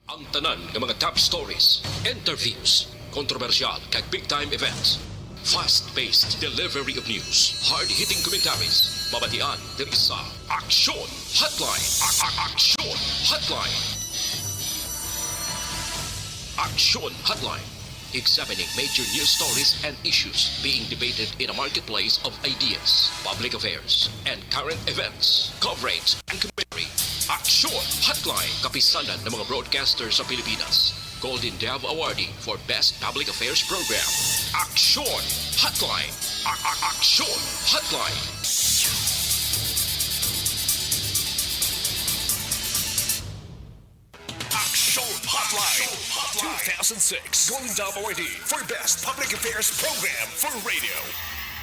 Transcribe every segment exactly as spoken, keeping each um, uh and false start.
Ang tanan nga mga top stories, interviews, kontrobersyal kag big time events. Fast-paced delivery of news, hard-hitting commentaries, mabatian diri sa Aksyon Hotline. A- a- Aksyon Hotline. Aksyon Hotline. Examining major news stories and issues being debated in a marketplace of ideas, public affairs, and current events. Coverage and commentary. Aksyon Hotline. Kapisanan ng mga broadcaster sa Pilipinas. Golden Dove Awardee for Best Public Affairs Program. Aksyon Hotline. A- a- Aksyon Hotline. Aksyon Hotline. Two thousand six Golden Dove Awardee for Best Public Affairs Program for Radio.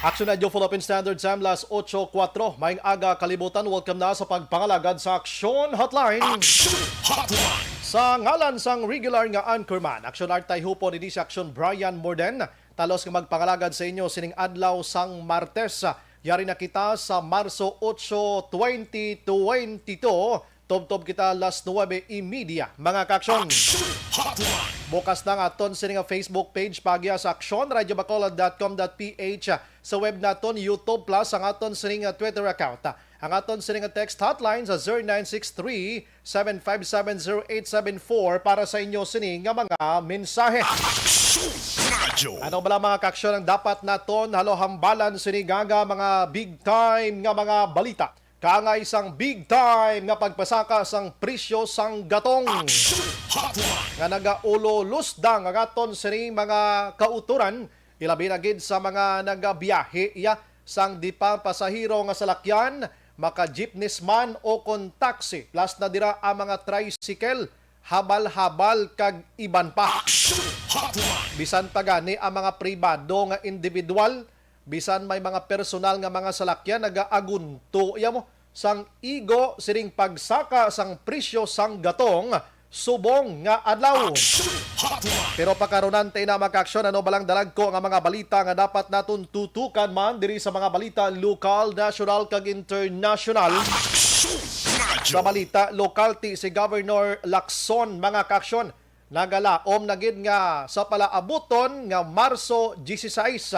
Aksyon Radio Philippine Standard Time, las ocho kuwatro. Maayong aga, kalibutan. Welcome na sa pagpangalagad sa Aksyon Hotline. Aksyon Hotline. Sa ngalan sang regular nga anchorman, Aksyon Art Tayhupon, ini si Aksyon Brian Morden. Talos nga magpangalagad sa inyo sining adlaw sang Martes. Yari na kita sa Marso ocho, twenty twenty-two. Tubtob kita las nuwebe y media, mga kaaksyon. Aksyon Hotline. Bukas na ang aton sini nga Facebook page, paagi sa aksyon radio bacolod dot com dot p h. Sa web naton, YouTube Plus, ang aton sini nga Twitter account. Ang aton sini nga text hotline sa zero nine six three, seven five seven, zero eight seven four para sa inyo sini nga mga mensahe. Aksyon Radio. Ano bala, mga kaaksyon, ang dapat naton haluhambalan sini nga mga big time nga mga balita? Kaangay sang big time nga pagpasaka sang presyo sang gatong Aksyon Hotline. Nga nagaulo-lusdang ang aton sining mga kautoran, ilabi na gid sa mga nagabiyahe iya sang di pa pasahero nga salakyan, maka jeepneys man o kon taxi, plus na dira ang mga tricycle, habal-habal kag iban pa. Aksyon Hotline. Bisan pa gani ang mga pribado nga individual, bisan may mga personal nga mga salakyan, nagaagunto iya mo sang igo sining pagsaka sang presyo sang gatong subong nga adlaw. Aksyon Hotline. Pero pakarunan ta ina, mga kaaksyon, ano balang dalagko nga mga balita nga dapat naton tutukan man diri sa mga balita lokal, nasyonal, kag internasyonal? Aksyon Radio. Sa balita lokal, ti si Governor Lacson, mga kaaksyon, nagalaom na gid nga sa palaabuton nga Marso dieciséis,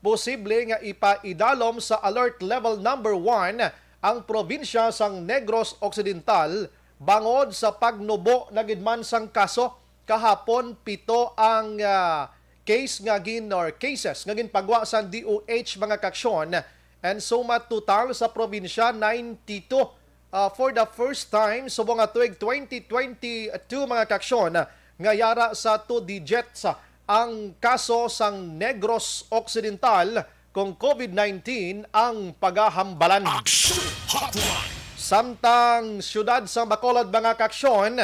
posible nga ipaidalom sa Alert Level Number One ang probinsya sang Negros Occidental bangod sa pagnubo na gid man sang kaso. Kahapon, pito ang, ah, case nga gin-, or cases nga ginpagwa sang D O H, mga kaaksyon, and suma total sa probinsya, ninety-two, ah, for the first time subong nga tuig twenty twenty-two, mga kaaksyon, nga yara sa two digits ang kaso sang Negros Occidental kung COVID nineteen ang pagahambalan. Aksyon Hotline. Samtang siyudad sang Bacolod, mga kaaksyon,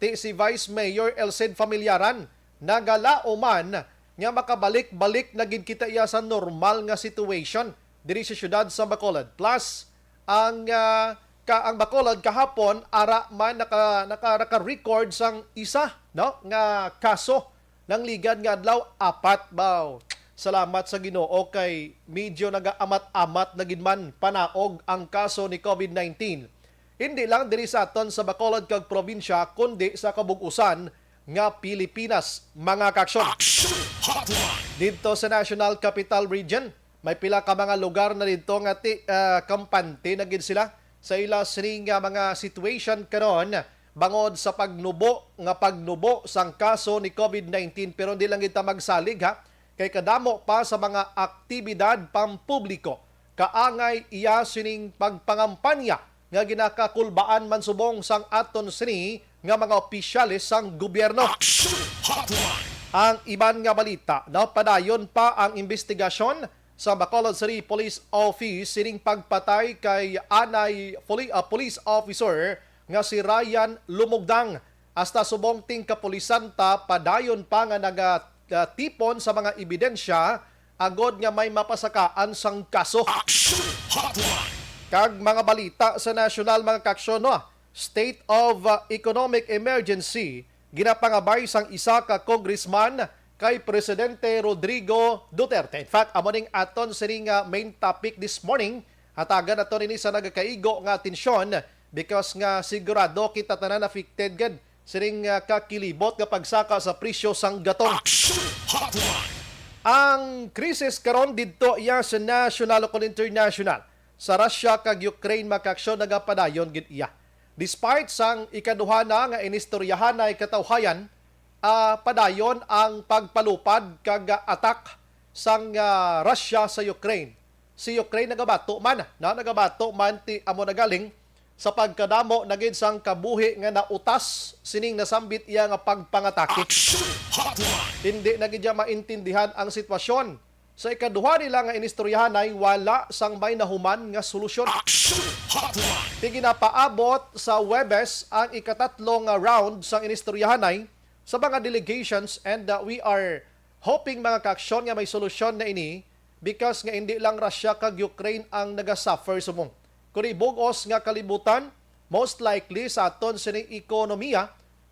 ti si Vice Mayor Elcid Familiaran, nagalaom man nga makabalik-balik na gid kita iya sa normal nga situation diri sa siyudad sa Bacolod. Plus, ang, ah, ka, ang Bacolod kahapon, ara man naka, naka, naka-record sang isa, no, nga kaso. Nang ligad nga adlaw, apat ba. Salamat sa Ginoo kay medyo nagaamat-amat na gid man panaog ang kaso ni COVID nineteen. Hindi lang diri sa aton sa Bacolod kag probinsya, kundi sa kabug-usan nga Pilipinas, mga kaaksyon. Aksyon Hotline. Didto sa National Capital Region, may pila ka mga lugar na didto nga ti-, ah, kampante na gid sila sa ila sini nga mga situation karon bangod sa pagnubo nga pagnubo sang kaso ni COVID nineteen. Pero hindi lang kita magsalig, ha, kay kadamo pa sa mga aktibidad pampubliko kaangay iya sining pagpangampanya nga ginakakulbaan man subong sang aton sini nga mga opisyales sang gobyerno. Aksyon Hotline. Ang iban nga balita, no, padayon pa ang imbestigasyon sa Bacolod City Police Office sining pagpatay kay anay poli-, ah, police officer nga si Ryan Lumugdang. Hasta subong ting kapulisan ta padayon pa nga naga-, ah, tipon sa mga ebidensya agod nga may mapasakaan sang kaso. Aksyon Hotline. Kag mga balita sa nasyonal, mga kaaksyon, no? State of, uh, economic emergency ginapangabay sang isa ka congressman kay Presidente Rodrigo Duterte. In fact, amo ning aton sini nga main topic this morning. Hatagan nato nini sa nagakaigo nga atensyon because nga sigurado kita tanan affected gid sining, ah, kakilibot nga pagsaka sa presyo sang gatong. Action Hotline. Ang krisis karon didto iya sa national o kon international, sa Russia kag Ukraine, mga kaaksyon, nagapadayon gid iya. Despite sang ikaduha na nga inistoryahanay katawhayan, ah, padayon ang pagpalupad kag, ah, attack sang, ah, Russia sa Ukraine. Si Ukraine nagabato man, na nagabato man ti amo na galing sa pagkadamo na gid sang kabuhi nga nautas sining nasambit iya nga pagpangatake. Action Hotline. Hindi na gid niya maintindihan ang sitwasyon. Sa ikaduha nila nga inistoryahanay, wala sang may nahuman nga solusyon. Action Hotline. Ti ginapaabot sa Huwebes ang ikatatlo nga round sang inistoryahanay sa mga delegations, and, uh, we are hoping, mga kaaksyon, nga may solusyon na ini, because nga hindi lang Russia kag Ukraine ang nagasuffer subong, kundi bug-os nga kalibutan, most likely sa aton sining ekonomiya,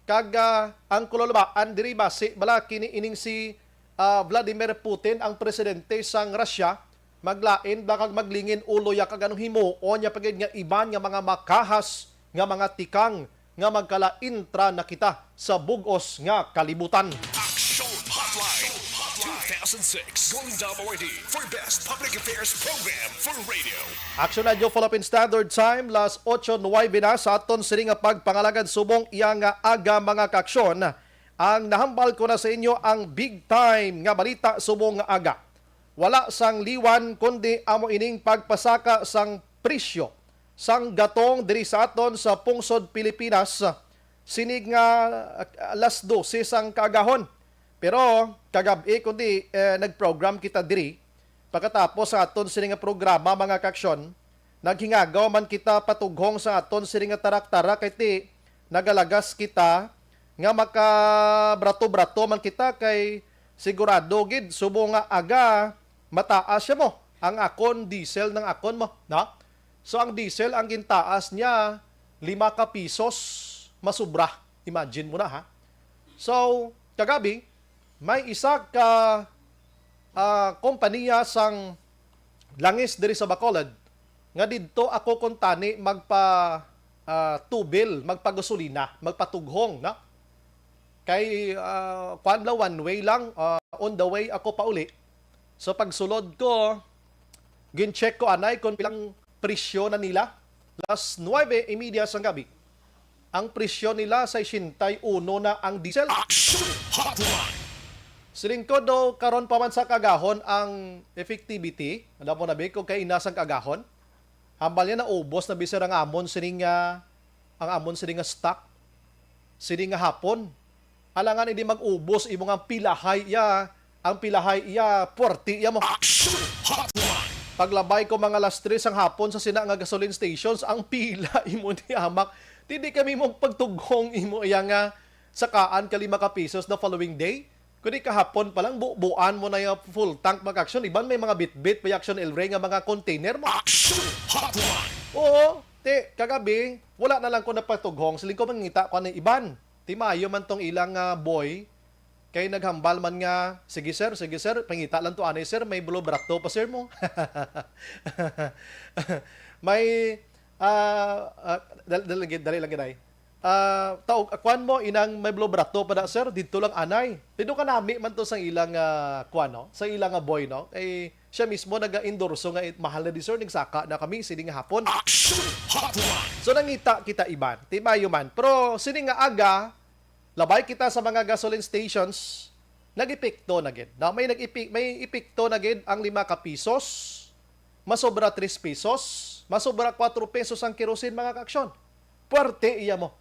kag, ah, ang kululubaan diri basi bala kini ining si, ah, Vladimir Putin, ang presidente sang Russia, maglain ba kag maglingin ulo ya kag anong himuon niya pa gid nga iban nga mga makahas nga mga tikang nga magkalaintra na kita sa bug-os nga kalibutan. Action Hotline two thousand six, Golden Dome Awardee for Best Public Affairs Program for Radio. Action Radio, Philippine Standard Time, las ocho nuwebe na sa aton sini nga pagpangalagad subong iya nga aga, mga kaaksyon. Ang nahambal ko na sa inyo ang big time nga balita subong nga aga. Wala sang liwan kundi amo ining pagpasaka sang presyo sang gatong diri sa aton sa pungsod Pilipinas, sinig nga, ah, alas dose sang kaagahon. Pero kagab-i kundi, eh, nag-program kita diri. Pagkatapos sa aton sini nga programa, mga kaaksyon, naghingagaw man kita patughong sa aton sini nga tarak-tarak kay ti nagalagas kita nga makabrato-brato man kita kay sigurado gid subong nga aga mataas siya mo ang akon diesel ng akon mo, no? So ang diesel ang gintaas niya lima ka pisos masubra. Imagine mo na ha. So kagabi may isa ka, ah, kompanya sang langis diri sa Bacolod nga didto ako kuntani magpa, ah, tubil, magpagasolina, magpatughong, no? Kay, ah, kuwan lang, one way lang, ah, on the way ako pauli. So pagsulod ko, gin-check ko anay kung pilang presyo na nila. Las nuwebe y media sang gabi. Ang presyo nila, sesenta y uno na ang diesel. Action Hotline. Siling ko daw, karon pa man sa kagahon ang effectivity. Alam mo na ba kung kay ina sang kagahon? Hambal niya, naubos na bisir ang amon sining, ah, ang amon sining nga stock sining nga hapon. Alangan hindi mag-ubos imo nga pilahay iya, ang pilahay iya, puwerte iya mo. Action Hotline. Paglabay ko mga alas tres ang hapon sa sina nga gasoline stations, ang pila imo ni amak. Di, di kami mo pagtughong imo iya nga sakaan ka lima ka pisos the following day. Kundi kahapon pa lang, bubuan mo na yung full tank, mga aksyon. Iban may mga bitbit pa yung aksyon, El Rey, nga mga container mo. Action Hotline. Oo, te, kagabi, wala na lang ko napatughong. Siling ko, mangita ko ng iban. Ti maayo man tong ilang, ah, boy. Kay naghambal man nga, "Sige, sir, sige, sir, pangita lang to anay, sir, may blow barato pa, sir, mo." May, ah, ah, dal-, dali, dali lang gid ay. Ah, taog, ah, kuan mo, inang may blow barato pa na, sir, didto lang anay. Tido ka nami man to sang ilang, ah, kuan, no? Sa ilang, ah, boy, no? Kay siya mismo naga-endorso nga, "Eh, mahal na di, sir, nagsaka na kami sini nga hapon." Action Hotline. So, nangita kita iban. Ti maayo man. Pero sini nga aga, labay kita sa mga gasoline stations, nag-epekto na gid. Na may nag-epi-, may epekto na gid ang lima ka pisos, masobra tres pesos, masobra kuwatro pesos ang kerosene, mga kaaksyon. Puwerte iya mo.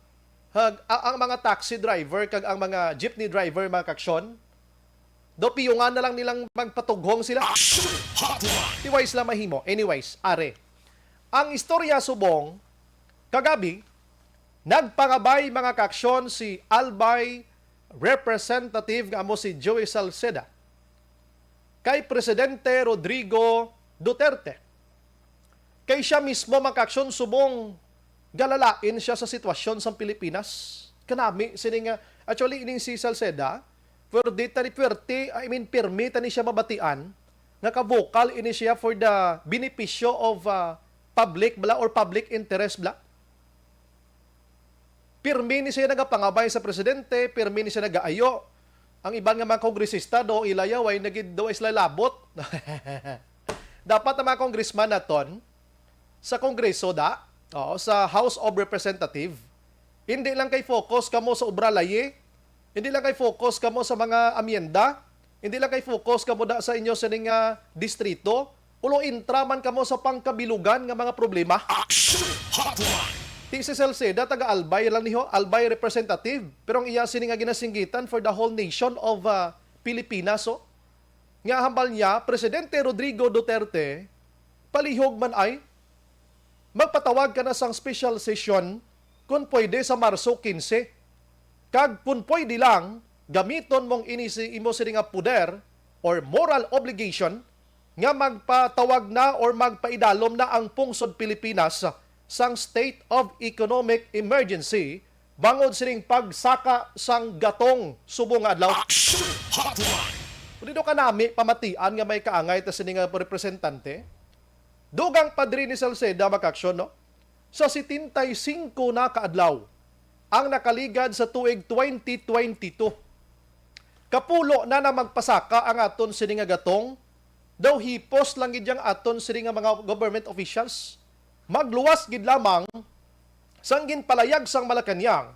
Hag-, a-, ang mga taxi driver kag ang mga jeepney driver, mga kaaksyon, do piyungan na lang nilang magpatughong sila. Action Hotline. Di wala sila mahimo. Anyways, are. Ang istorya subong, kagabi, nagpangabay, mga kaaksyon, si Albay Representative nga amo si Joey Salceda kay Presidente Rodrigo Duterte. Kay siya mismo, mga kaaksyon, subong galalain siya sa sitwasyon sa Pilipinas. Kanami, sini nga, actually, ining si Salceda, pwerte tani, pwerte, I mean, pirmi tani siya mabatian, nga ka-vocal ini siya for the benepisyo of, uh, public bala or public interest bala. Pirmi ni siya nagapangabay sa presidente, pirmi ni siya nagaayo. Ang iban nga mga kongresista do, ilaya, way na gid, do, sila labot. Dapat ang mga congressman naton sa Kongreso da, oo, sa House of Representative, hindi lang kay focus kamo sa obra layi, hindi lang kay focus kamo sa mga amyenda, hindi lang kay focus kamo da sa inyo sining nga distrito, ulo intra man kamo sa pangkabilugan nga mga problema. Action Hotline! Ti si Salceda, taga Albay lang niho, Albay representative, pero ang iya sini nga ginasinggitan for the whole nation of ah, Pilipinas, oh. Nga hambal niya, Presidente Rodrigo Duterte, palihog man ay, magpatawag ka na sang special session kung pwede sa Marso quince. Kag kung pwede lang, gamiton mong ini si imo sini nga poder or moral obligation nga magpatawag na or magpaidalom na ang pungsod Pilipinas sang state of economic emergency bangod sining pagsaka sang gatong subong nga adlaw. Action Hotline! Pwede daw kanami pamatian nga may kaangay ta sini nga representante? Dugang pa diri ni Salceda, mga kaaksyon, no? Sa setenta y cinco na ka adlaw ang nakaligad sa tuig twenty twenty-two. Kapulo na na magpasaka ang aton sini nga gatong, daw hipos lang gid yang aton sini nga mga government officials. Magluwas gid lamang sang ginpalayag sang Malacañang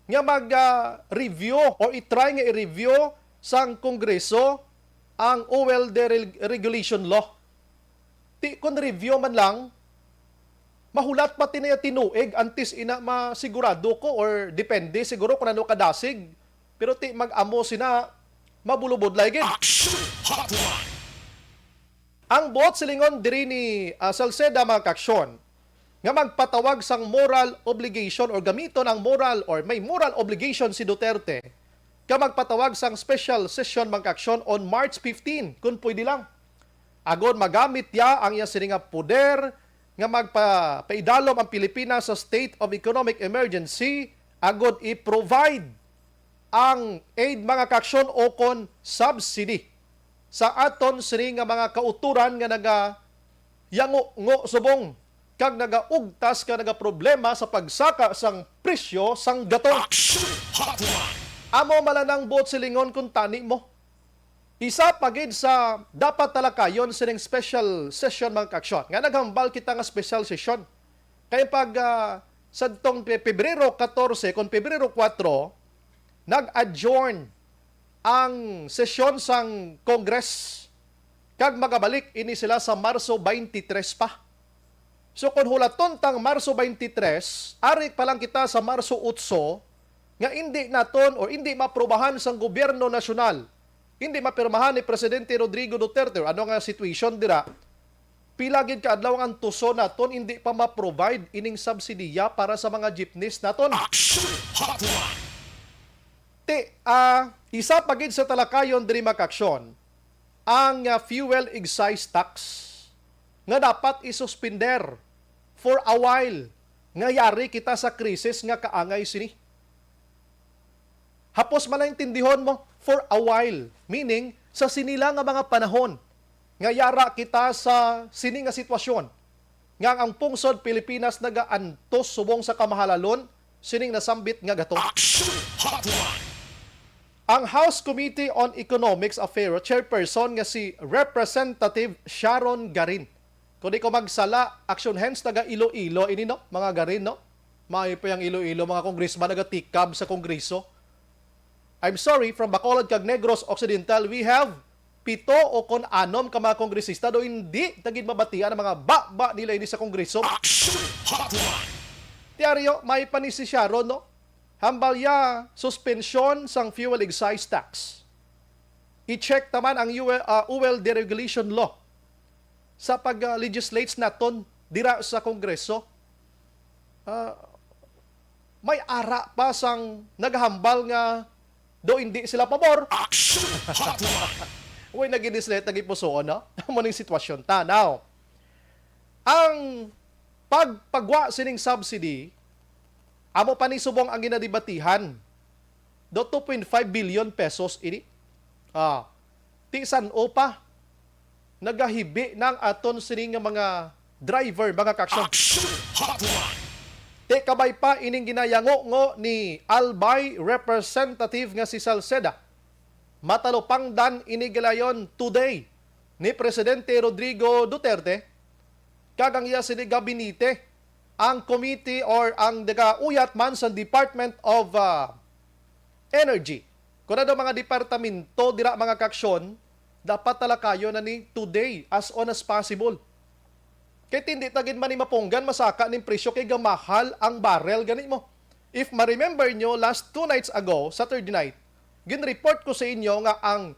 nga mag-review o i-try nga i-review sang Kongreso ang O L D reg- regulation law. Ti kon review man lang, mahulat pa tinaya tinuig antes ina masigurado ko, or depende siguro kung ano kadasig. Pero ti mag-amo sina, mabulubod lay gid. Action Hotline! Ang buot silingon diri ni ah, Salceda, mga kaaksyon, nga magpatawag sang moral obligation or gamiton ang moral or may moral obligation si Duterte ka magpatawag sang special session, mga kaaksyon, on March fifteen, kung pwede lang. Agod magamit ya ang iya sini nga poder nga magpapaidalom ang Pilipinas sa state of economic emergency agod i-provide ang aid, mga kaaksyon, o kon subsidy sa aton sini nga mga kauturan nga naga yango-ngo subong kag nagaugtas ka nagaproblema sa pagsaka sang presyo sang gatong. Action Hotline! Amo malanang buot silingon kung tani mo. Isa pa gid sa dapat talakayon sining special session, mga kaaksyon, nga naghambal kita nga special session. Kay pag ah, sadtong Pe- Pebrero katorse kon Pebrero kuwatro, nag-adjourn ang sesyon sang Congress kag magabalik ini sila sa Marso twenty-three pa. So kung hulaton tang Marso twenty-three, ari pa lang kita sa Marso otso nga indi naton o indi maaprubahan sang gobyerno nasyonal, indi mapirmahan ni Presidente Rodrigo Duterte, or ano nga situation dira, pila gid ka adlaw ang tuso naton indi pa ma-provide ining subsidiya para sa mga jeepneys naton. Action Hotline! Ti, ah, isa pa gid sa talakayon diri, mga kaaksyon, ang ah, fuel excise tax nga dapat isuspender for a while nga yari kita sa krisis nga kaangay sini. Hapos man lang intindihon mo, for a while, meaning sa sini lang nga mga panahon nga yara kita sa sini nga sitwasyon nga ang pungsod Pilipinas nagaantos subong sa kamahalalon sining nasambit nga gatong. Action Hotline! Ang House Committee on Economics Affairs chairperson nga si Representative Sharon Garin. Kung di ko magsala, action hands taga Iloilo ini, no? Mga Garin, no? Maayo pa yang Iloilo, mga congressman nagatikab sa Kongreso. I'm sorry, from Bacolod kag Negros Occidental, we have pito o kon anom ka mga kongresista do hindi ta gid mabatian ang mga baba nila ini sa Kongreso. Action Hotline! Tiaryo, may pa ni si Sharon, no? Hambal ya, suspensyon sang fuel excise tax. I-check taman ang U L, ah, O L deregulation law sa pag-legislate naton dira sa Kongreso. Ah, may ara pa sang naghambal nga do hindi sila pabor. Action Hotline! Uy, naginislet, nagipusoon, no? Amo ning sitwasyon ta. Now, ang pagpagwa sining subsidy, amo pa ni subong ang ginadibatihan. Do two point five billion pesos ini. Ah, ti san-o pa nagahibi nang aton sini nga mga driver, mga kaaksyon. Action Hotline! Di kabay pa ining ginayango-ngo ni Albay Representative nga si Salceda. Matalupangdan ini gilayon today ni Presidente Rodrigo Duterte kag ang iya sini gabinete, ang committee or ang nagauyat man sa Department of, ah, Energy. Kung ano mga departamento dira, mga kaaksyon, dapat talakayon na ni today as on as possible. Kay tindi ta gid man ni mapunggan masaka ning presyo kay gamahal ang barrel gani mo. If ma-remember nyo, last two nights ago, Saturday night, gin-report ko sa inyo nga ang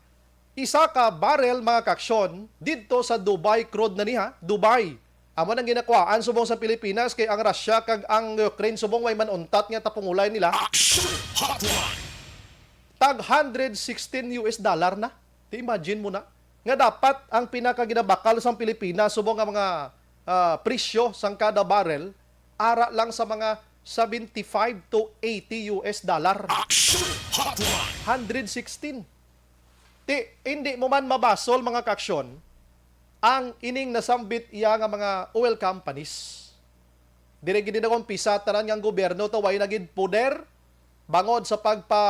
isa ka barrel, mga kaaksyon, didto sa Dubai crude na niha, Dubai. Amo nang ginakuhaan subong sa Pilipinas kay ang Russia kag ang Ukraine subong way man untat nga tapungulay nila. Action Hotline. Tag hundred sixteen U S dollar na. Ti imagine mo na nga dapat ang pinakaginabakal sang Pilipinas subong nga mga, ah, presyo sang kada barrel ara lang sa mga seventy-five to eighty U S dollar. Action Hotline. Hundred sixteen. Ti, hindi mo man mabasol, mga kaaksyon, ang ining nasambit iya nga mga oil companies. Diri gid nag-umpisa tanan nga ang gobyerno to way na gid poder bangod sa pagpa,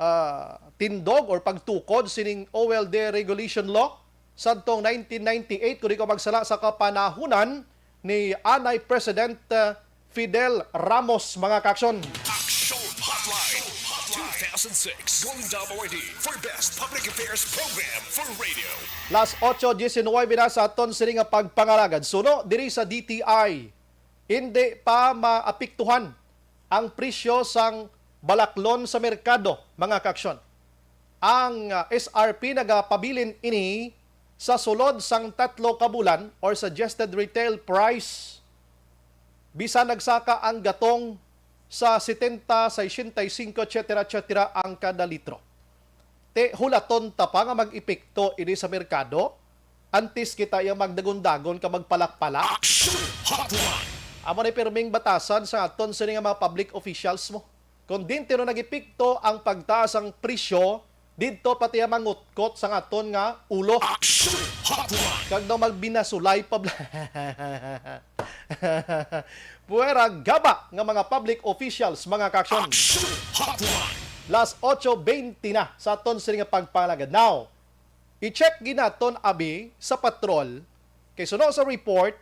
ah, tindog or pagtukod sining oil deregulation law sadtong nineteen ninety-eight, kung di ko magsala, sa kapanahunan ni anay President, ah, Fidel Ramos, mga kaaksyon. Action Hotline two thousand six Golden Dome Awardee for Best Public Affairs Program for Radio. Las ocho diecinuebe na sa aton sini nga pagpangalagad. Suno diri sa D T I, hindi pa maapektuhan ang presyo sang balaklon sa merkado, mga kaaksyon. Ang, ah, S R P nagapabilin ini sa sulod sang tatlo ka bulan or suggested retail price, bisan nagsaka ang gatong sa setenta, sesenta y cinco, et cetera, et cetera ang kada litro. Ti, hulaton ta pa nga mag-epekto ini sa merkado antes kita iya magdagon-dagon ka magpalak-palak. Action Hotline. Amo ni pirming batasan sa aton sini nga mga public officials mo. Kung din tino nag-epekto ang pagtaas ang presyo, didto pati ang mangutkot sa aton nga ulo. Action Hotline. Kag daw magbinasulay pa bla-, puwera gaba nga mga public officials, mga kaaksyon. Action Hotline. Las ocho veinte na sa aton sini nga pagpangalagad. Now, i-check gid naton abi sa patrol, kay suno sa report,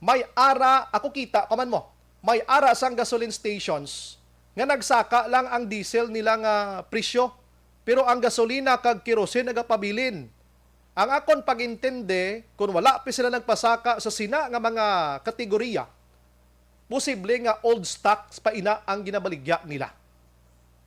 may ara, ako kita pa man mo, may ara sang gasoline stations nga nagsaka lang ang diesel nila nga presyo, pero ang gasolina kag kerosene nagapabilin. Ang akon pag-intindi, kung wala pa sila nagpasaka sa sina nga mga kategorya, posible nga old stocks pa ina ang ginabaligya nila.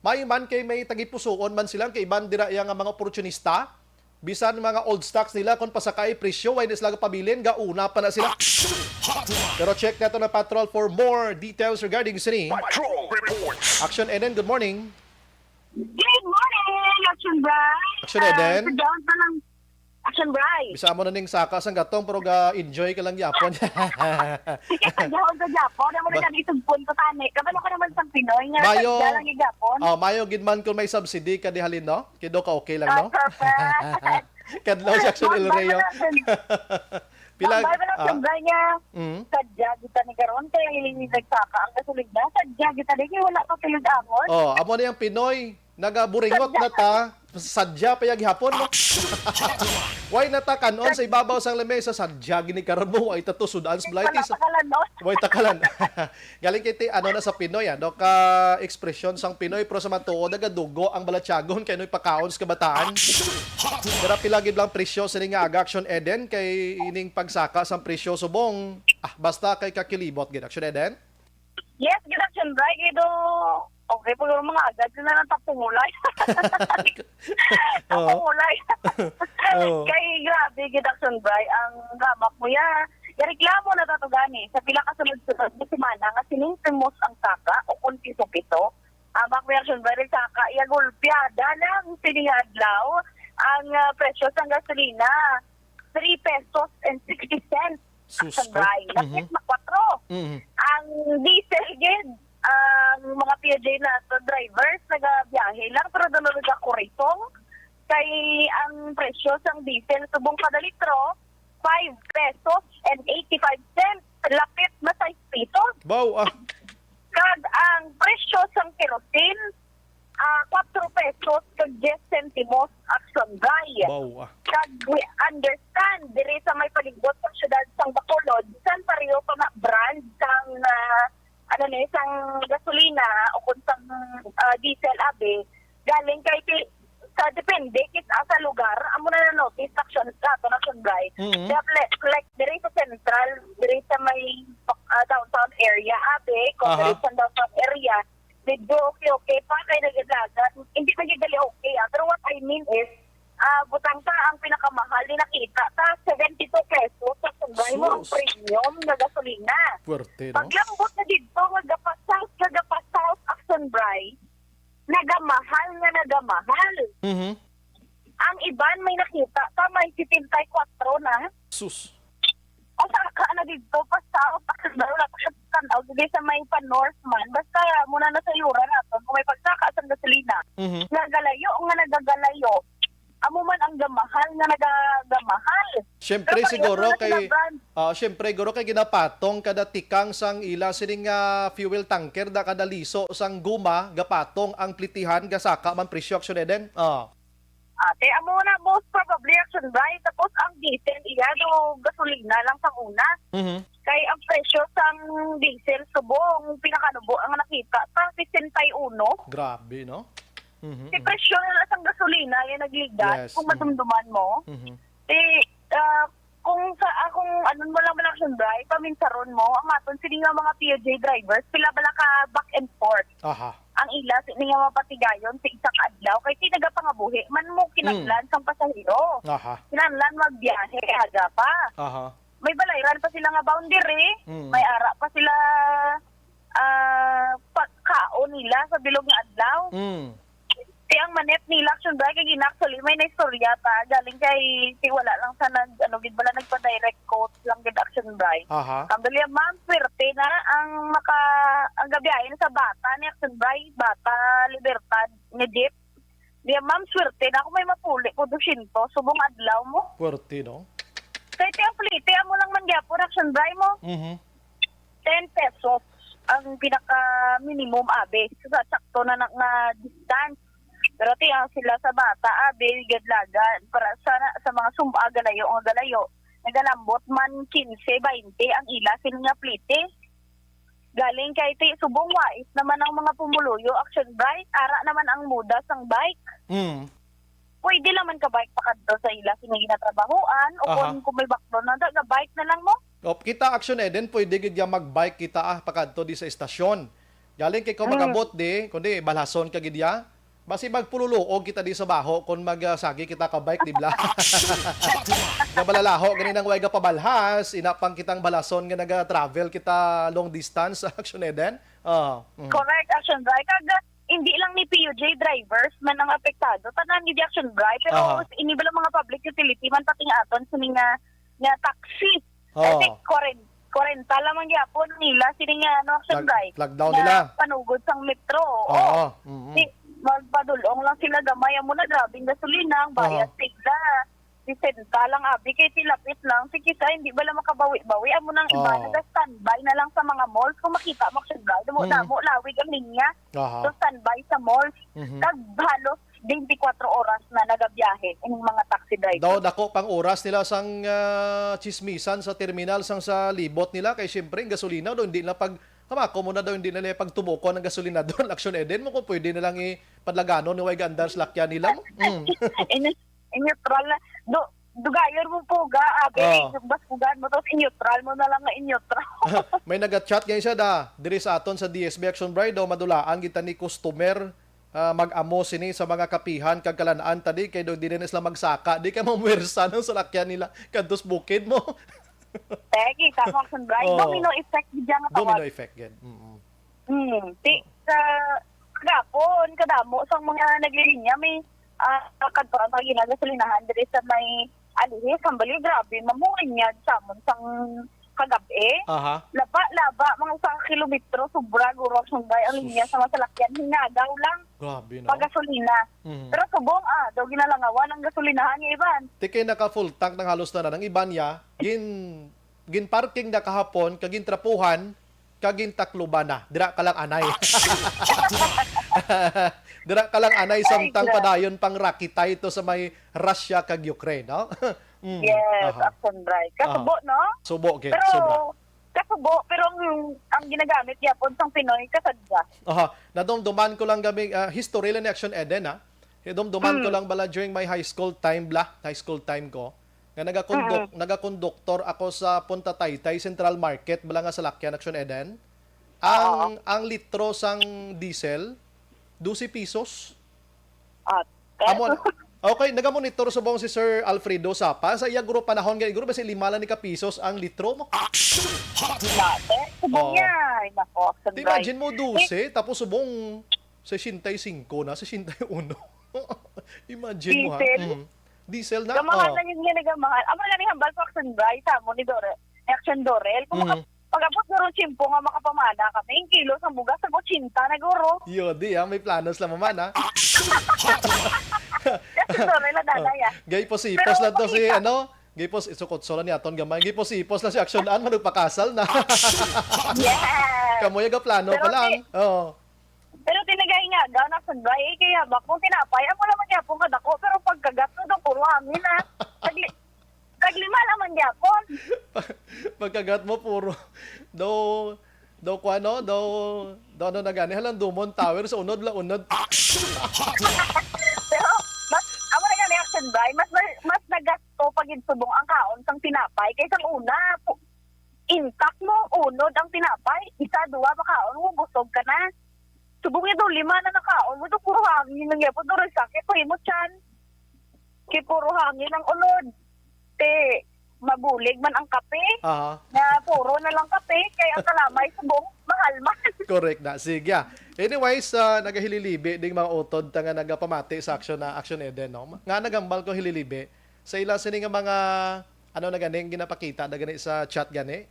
May man kay may tagipusoon man sila, kay iban dira iya nga mga oportunista, bisan mga old stocks nila, kung pasakai presyo, way na sila gapabilin, gauna pa na sila. Action Hotline. Pero check nato na patrol for more details regarding sini. Patrol Reports. Action Eden, good morning. Good morning, Action Brian. Action Eden. Ah, sa daon pa lang, Action Brian. Bisa mo na ning saka sang gatong, pero ga-enjoy ka lang yapon. Sige, sa daon sa Japon, naman Ba- na isang punto tani. Kabalo ko naman sa Pinoy nga Mayo. Sadya lang yung Japon. Oh, mayo gid man kung may subsidy ka di halin, no? Kido ka okay lang, no? Ah, perfect. Kadlaw si Action El Rey, oh. Pila, Tambay man ang ah, tambay niya. Mm. Sadya kita ni karon kay nagsaka ang gasolina. Sadya kita ni kay wala pa pilod angon. Oh, amo na yung Pinoy. Nagaburingot na ta. Sadya pa yung gihapon, no? Way na ta kanon sa ibabaw sang lamesa. Sadya gini karon mo. Way ta to sudaan sa balay, Wala ti sa pa kalan, no? Way ta kalan. Galing kay ti, ano na sa Pinoy, ano, ka ekspresyon sang Pinoy, pero sa matuod, nagadugo ang balatyagon kay noy pakaon sa kabataan. Pero pila gid lang presyo sini nga aga, Action Eden, kay ining pagsaka sang presyo subong, ah, basta kay kakilibot gid, Action Eden? Yes, gid, Action Brian, gid, oh. Okay, pag mga agad na lang tapungulay. Oo. Tapungulay. Oo. Kay grabe gid, Action Brian, ang gamak mo ya. Gareklamo na tato gani sa pila ka sunod-sunod nga semana nga sining timos ang saka o kung piso-piso. Ang Mac Version Viral Saka, iya gulpiada lang sini nga adlaw ang, ah, presyo sang gasolina, three pesos and sixty cents. Sus, sang ay, Bray. Lapit mhm. na kwatro. Mhm. Ang diesel gid, ang mga P O J na to drivers, nagabiyahe lang, pero doon nagakuritong. Kay ang presyo sang diesel subong kada litro, five pesos and eighty-five cents. Lapit na sais pesos. Baw, ah. Kag ang presyo sang kerosene, ah, kuwatro pesos kag diyes sentimos, Action Bray. Wow, ah. Kag we understand, diri sa may palibot sa siyudad sang Bacolod, bisan pareho pa nga brand sang, ah, ano ni, sang gasolina o kung sang, ah, diesel, abi, galing kay ti-, sa depende kit-, ah, sa lugar, amo na na-notice, Action, sa aton, Action Bray. Mm. Kaya, like, like, diri sa central, diri sa may, ah, downtown area, abi, kung Aha. diri sa downtown area, medyo okay-okay pa kay nagadagan. Hindi man gyud dali okay, ah. Pero what I mean is, ah, butang ta ang pinakamahal ni nakita ta, seventy-two pesos sa Sundray mo ang Sus. premium nga gasolina. Puwerte, no? Paglambot na dito, nga gapasaos, nga gapasaos, Action Bray, nagamahal nga nagamahal. Mhm. Ang iban may nakita ta, may setenta y kuwatro na. Sus. Pasaka na dito, pa south, Action Bray, wala pa siya tan-aw. Dili sa may pa north man. Basta, muna na sa yura naton, kung may pagsaka sa gasolina, Mhm. nga galayo, nga nagagalayo, amo man ang gamahal, nga nagagamahal. Siyempre, Pero siguro, pareho na kay, sila brand. ah, siyempre, siguro, kay ginapatong kada tikang sang ila sining, ah, fuel tanker, da kada liso sang guma, gapatong ang plitihan, gasaka man presyo, Action Eden. Ah. Ate, amo na, most probably, Action Bray. Tapos, ang diesel, iya, do, gasolina lang sa una. Mhm. Kay ang presyo sang diesel subong, pinakanubo ang nakita, ta sesenta y uno. Grabe, no? Mhm, Si mhm. presyo na lang sang gasolina, yung nagligat, Yes, kung mhm. madumduman mo. Mhm. Eh, ah, kung sa akong, anong mo lang, Action Bray, paminsaron mo, ang aton, sini nga mga P U J drivers, pila bala ka back and forth. Aha. Ang ila, sini nga mapatigayon, sa isa ka adlaw, kay ti nagapangabuhi, man mo kinahanglan Mm. sang pasahero. Aha. Kinahanglan magbiyahe, aga pa. Aha. May balayran pa sila nga boundary, Mm. may ara pa sila, ah, pagkaon nila sa bilog nga adlaw. Mm. Ti ang manep nila, Action Bray, kay gina-, actually, may naistorya ta. Galing kay, ti wala lang sa nag, ano, gid bala, nagpa-direct quote lang gid, Action Bray. Aha. Ang dali, ma'am, swerte na ang maka, ang gabiyahin sa bata ni Action Bray, bata, Libertad, nga jeep. Di, ma'am, swerte na ako may mapuli ko dosyentos subong adlaw mo. Puwerte, no? Kay ti ang plete, amo lang man gyapon, Action Bray mo. Mhm. Ten pesos ang pinaka minimum, abi. Sa sakto na, na, na distance. Pero ti ang sila sa bata, abi, gadlagan. Para sa, sa mga sum-, ah, galayo, nga galayo. Nagalambot man quince, baynte ang ila sini nga plete. Galing kay ti subong wais naman ang mga pumuluyo, Action Bray, ara naman ang muda sang bike. Mm. Pwede lang man ka bike pakadto sa ila sini ginatrabahoan o Aha. kung, kung may baklo na da, ga bike na lang mo. O, kita, Action Eden, pwede gid ya mag-bike kita, ah, pakadto di sa estasyon. Galing kay kung Mm. makabot di, kundi balhason ka gid ya. Basi magpululuog kita di sa baho kung magsagi kita ka bike, di bala? Gabalalaho gani nang way gapabalhas, ina pang kitang balason nga naga-travel kita long distance, Action Eden. Oh, mm. Correct, Action Bray. Kag, ah, hindi lang ni P U J drivers man ang apektado, tanan gid, Action Bray, pero Aha. ini bala mga public utility man, pati nga aton sini nga, nga taxi. Oo. Kasi kwarenta, kwarenta lamang gyapon nila sini nga, ano, Action Flag, Bray, flag down na nila. Panugod sang metro. Oo. Oo. Mm-mm. Di, magpadulong lang sila gamay. Amo na, grabe ang gasolina, ang bayad Oo. sila. Sesenta lang, abi, kay tilapit lang. Sige, sa hindi bala makabawi-bawi. Amo nang iba, Oo. naga-standby na lang sa mga malls. Kung makita mo, Action Bray, damo, Mm. damo, lawig ang linya. Aha. So, standby sa malls. Mhm. Kag halos twenty-four oras na nagabiyahe ang mga taxi driver. Daw dako pang oras nila sang, ah, chismisan sa terminal, sang sa libot nila. Kay siyempre, ang gasolina daw, hindi na pag, kamako mo na daw, hindi na nila pagtubukon ang gasolina doon. Action Eden mo kung pwede na lang ipadlaganon ni way gaandar sa lakyan nila mo. Mm. In, in neutral na. Do, dugayon mo po ga, abi, Oh. baskugan mo, tapos in neutral mo na lang nga in neutral. May naga-chat ngayon siya da, diri sa aton sa D S B Action Bray daw, madulaan kita ni customer, ah, mag-amo sini sa mga kapihan kag kalanaan ta di, kay daw di na sila magsaka, di kay mamuwersa ng salakyan nila kadtos bukid mo. Pegi, tama, Action Bray. Oh. Domino effect, di dyan nga Domino tawag. effect, gid. Mm-mm. Hmm, ti, sa kagapon, kadamo sang mga naglilinya, may, ah, kadto ang mga ginagasolinahan diri sa may Alihis, Hambali, grabe, mamulinya sa amon sang kagab-i. Aha. Laba, laba, mga usa ka kilometro, sobra, guro, Action Bray, ang Sus. linya sa mga salakyan, hinagaw lang. Grabe, no? Pagasolina. Mhm. Pero subong, ah, daw ginalangawan ang gasolinahan nga iban. Ti kay naka full tank nang halos na, nang iban niya, gin-, gin-parking na kahapon, kag gintrapuhan, kag gintakluban na. Dira ka lang anay. Dira ka lang anay, samtang padayon pang rakitay to sa may Russia kag Ukraine, no? Mm, yes, aha. Action Bry. Kasubo, aha, no? Subo, gid, pero sobra. Kasubo, pero ang, ang ginagamit gyapon sang Pinoy, kasadya. Aha, nadumduman ko lang gani, ah, history lang ni Action Eden, ah. Nadumduman ko lang bala during my high school time bala, high school time ko, nga nagakonduk-, nagakonduktor ako sa Punta Taytay Central Market, bala nga salakyan, Action Eden. Ang, oo, ang litro sang diesel, dose pesos. At, amo, okay, nagamonitor subong si Sir Alfredo Sapa. Sa iya guro panahon, gani guro, basi lima lang ni ka pesos ang litro mo. Action Hotline. Dati, subong niya. Ay, nako, Action Bry. Imagine mo, dose, tapos subong sesenta y cinco na, sesenta y uno. Imagine mo, ha? Diesel? Mm. Diesel na, gamahal na yun nga, nagamahal. Amo na ni hambal ko, Action Bry, sa amo ni Dore-, ni Action Dorel. Kung maka-, pag-abot nga ron tiyempo nga makapamana kami, ang kilo sang bugas, nag-ochenta na guro. Yo, di, ah, may plano sila mamana. Action Hotline. Kasi Dorel ang nanay, ah. Gay posipos lang to si, ano, gay pos-, isukot solo ni aton gamay. Gay posipos lang si Action Ann, manugpakasal na. Yes. Kamo yung plano pa lang. Oo. Pero tinagay nga, gaw na sunday, eh, kaya ba kung tinapay, amo naman niya pong kadako, pero pagkagat ko, daw puro hangin, ah. Tagli-, taglima naman niya po. Pagkagat mo, puro, daw, daw, kung ano, daw, daw, ano na gani, halang Dumon Tower, sa unod la, unod. Action Hotline. Pero, mas, amo na gani, Action Bry, mas, mas nagasto pag subong ang kaon sang tinapay kaysa una. Pu-, intact mo, unod ang tinapay, isa, duwa, makaon mo, busog ka na. Subong ito, lima na nakaon mo, ito puro hangin lang yapon, puro sakit, pahimo tiyan. Kay puro hangin ang unod. Te, mabulig man ang kape. Aha. Nga puro na lang kape, kay ang kalamay, subong, mahal man. Correct na. Sige, ah. Anyways, ah, nagahililibi ding mga utod ta nga nagapamati sa Action na, Action Eden, no? Nga nagambal ko hililibi sa ila sini nga mga, ano na gani, ang ginapakita na gani sa chat gani?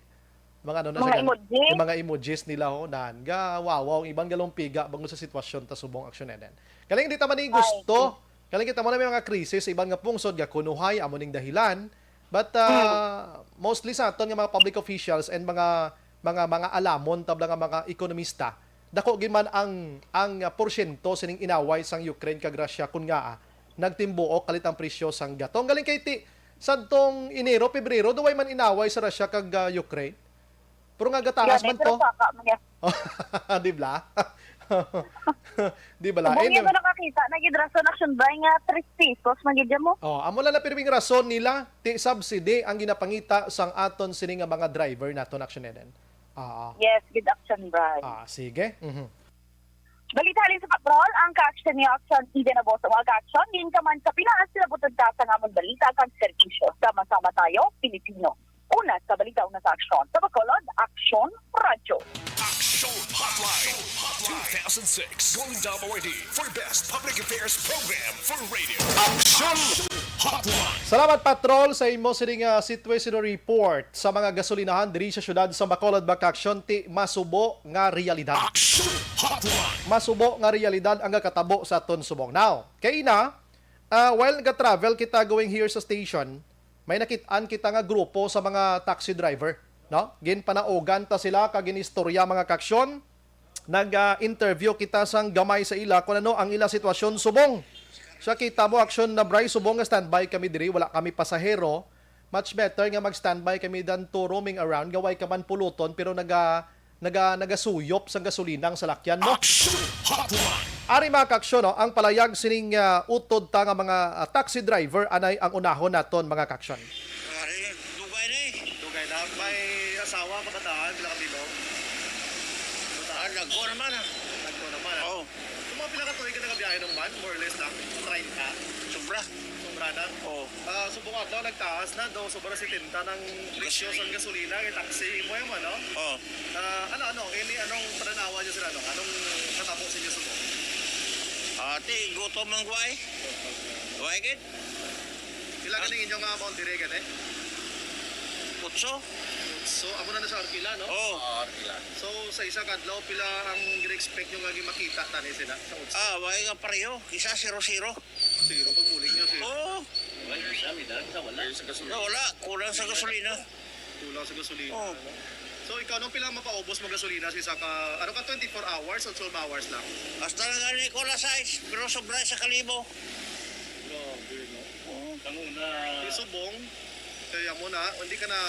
Mga ano na siya gani? Mga emoji? Yung mga emojis nila, ho, nan. Ga, wow, wow, ang iban galumpiga bangod sa sitwasyon ta subong, Action Eden. Kaling di ta man ni gusto, kaling kita mo na may mga krisis sa iban nga pungsod, ga kunuhay, amo ning dahilan. But, ah, mostly sa aton nga mga public officials and mga, mga, mga alamon, tabla nga mga ekonomista, dako gid man ang, ang, ah, porsyento sining inaway sang Ukraine kag Russia, kun ngaa nagtimbuok kalit ang presyo sang gatong. Galing kay ti, sadtong Enero, Pebrero, daw way man inaway sa Russia kag, ah, Ukraine. Pero nga gataas man to. Gani, pero saka man niya. Di bala? Di bala? Subong niya na nakakita, na gid rason, Action Bry, nga tres pesos man gid mo. Oh, amo lang na pirming rason nila, ti subsidy ang ginapangita sang aton sini nga mga driver naton, Action Eden. Ah. Yes, gid, Action Bry. Ah, sige. Mhm. Balita halin sa Patrol, ang ka-action ni Action Eden Aboso. Ang ka-action, diin ka man sa Pinas, sila butod ka sa amon balita kag serbisyo. Sama-sama tayo, Pilipino. Una sa balita, una sa aksyon. Sa Bacolod, Aksyon Radyo. Action Hotline two thousand six Golden Dome Awardee for Best Public Affairs Program for Radio. Action Hotline. Salamat, Patrol, sa imo sining, ah, situation report sa mga gasolinahan diri sa siyudad sa Bacolod, mga ka-aksyon, ti masubo nga realidad. Action Hotline. Masubo nga realidad ang gatabo sa aton subong. Now, kay ina, ah, while nag-travel kita going here sa station, may nakit-an kita nga grupo sa mga taxi driver, no? Ginpanaugan ta sila kag ginistorya, mga ka-aksyon. Nag, ah, interview kita sang gamay sa ila kung ano ang ila sitwasyon subong. Sa kita mo, Action na, Bry, subong nga standby kami diri, wala kami pasahero. Much better nga mag-standby kami than to roaming around, nga way ka man puluton, pero naga-, naga-, nagasuyop sang gasolina ang salakyan mo. Action Hotline. Ari, mga ka-aksyon, no, ang palayag sining, ah, utod ta nga mga, ah, taxi driver, anay ang unahon naton, mga ka-aksyon. Ari, dugay na eh. Dugay na. May asawa, kabataan, pila ka bilog? Ah, nagko naman, ah. Nagko naman, ah. Oo. Kung mga pila ka tuig ka nagabiyahe ng van, more or less na? Treinta? Sobra. Sobra na? Oo. Ah, subong adlaw, nagtaas na, daw sobra setenta ng presyo sa gasolina, kay taxi mo yung ano? Oo. Ah, ano, ano, ini, anong pananawa niyo sila, no? Anong natabo sa inyo subong? Ati, gutom ang guway. Guway gid. Pila ganing inyong, ah, boundary gani? Otso. Otso, amo na na sa Arkila, no? Oo. Ah, Arkila. So, sa isa ka adlaw, pila ang gina-expect nyo nga makita tani sila sa otso? Ah, way nga pareho. Isa, zero zero. Zero, pag muling nyo, zero. Oo. Way, isa, may dala, isa, wala. Ay, sa gasolina. Wala, kulang sa gasolina. Kulang sa gasolina, oo, ano? So, ikaw, nung pila mapaubos mo gasolina sa isa ka, ano ka, twenty-four hours o twelve hours lang? Hasta na gani ko alas sais, pero sobra sa kalibo. Grabe, no? Oo. Kay subong, kaya mo na, hindi ka na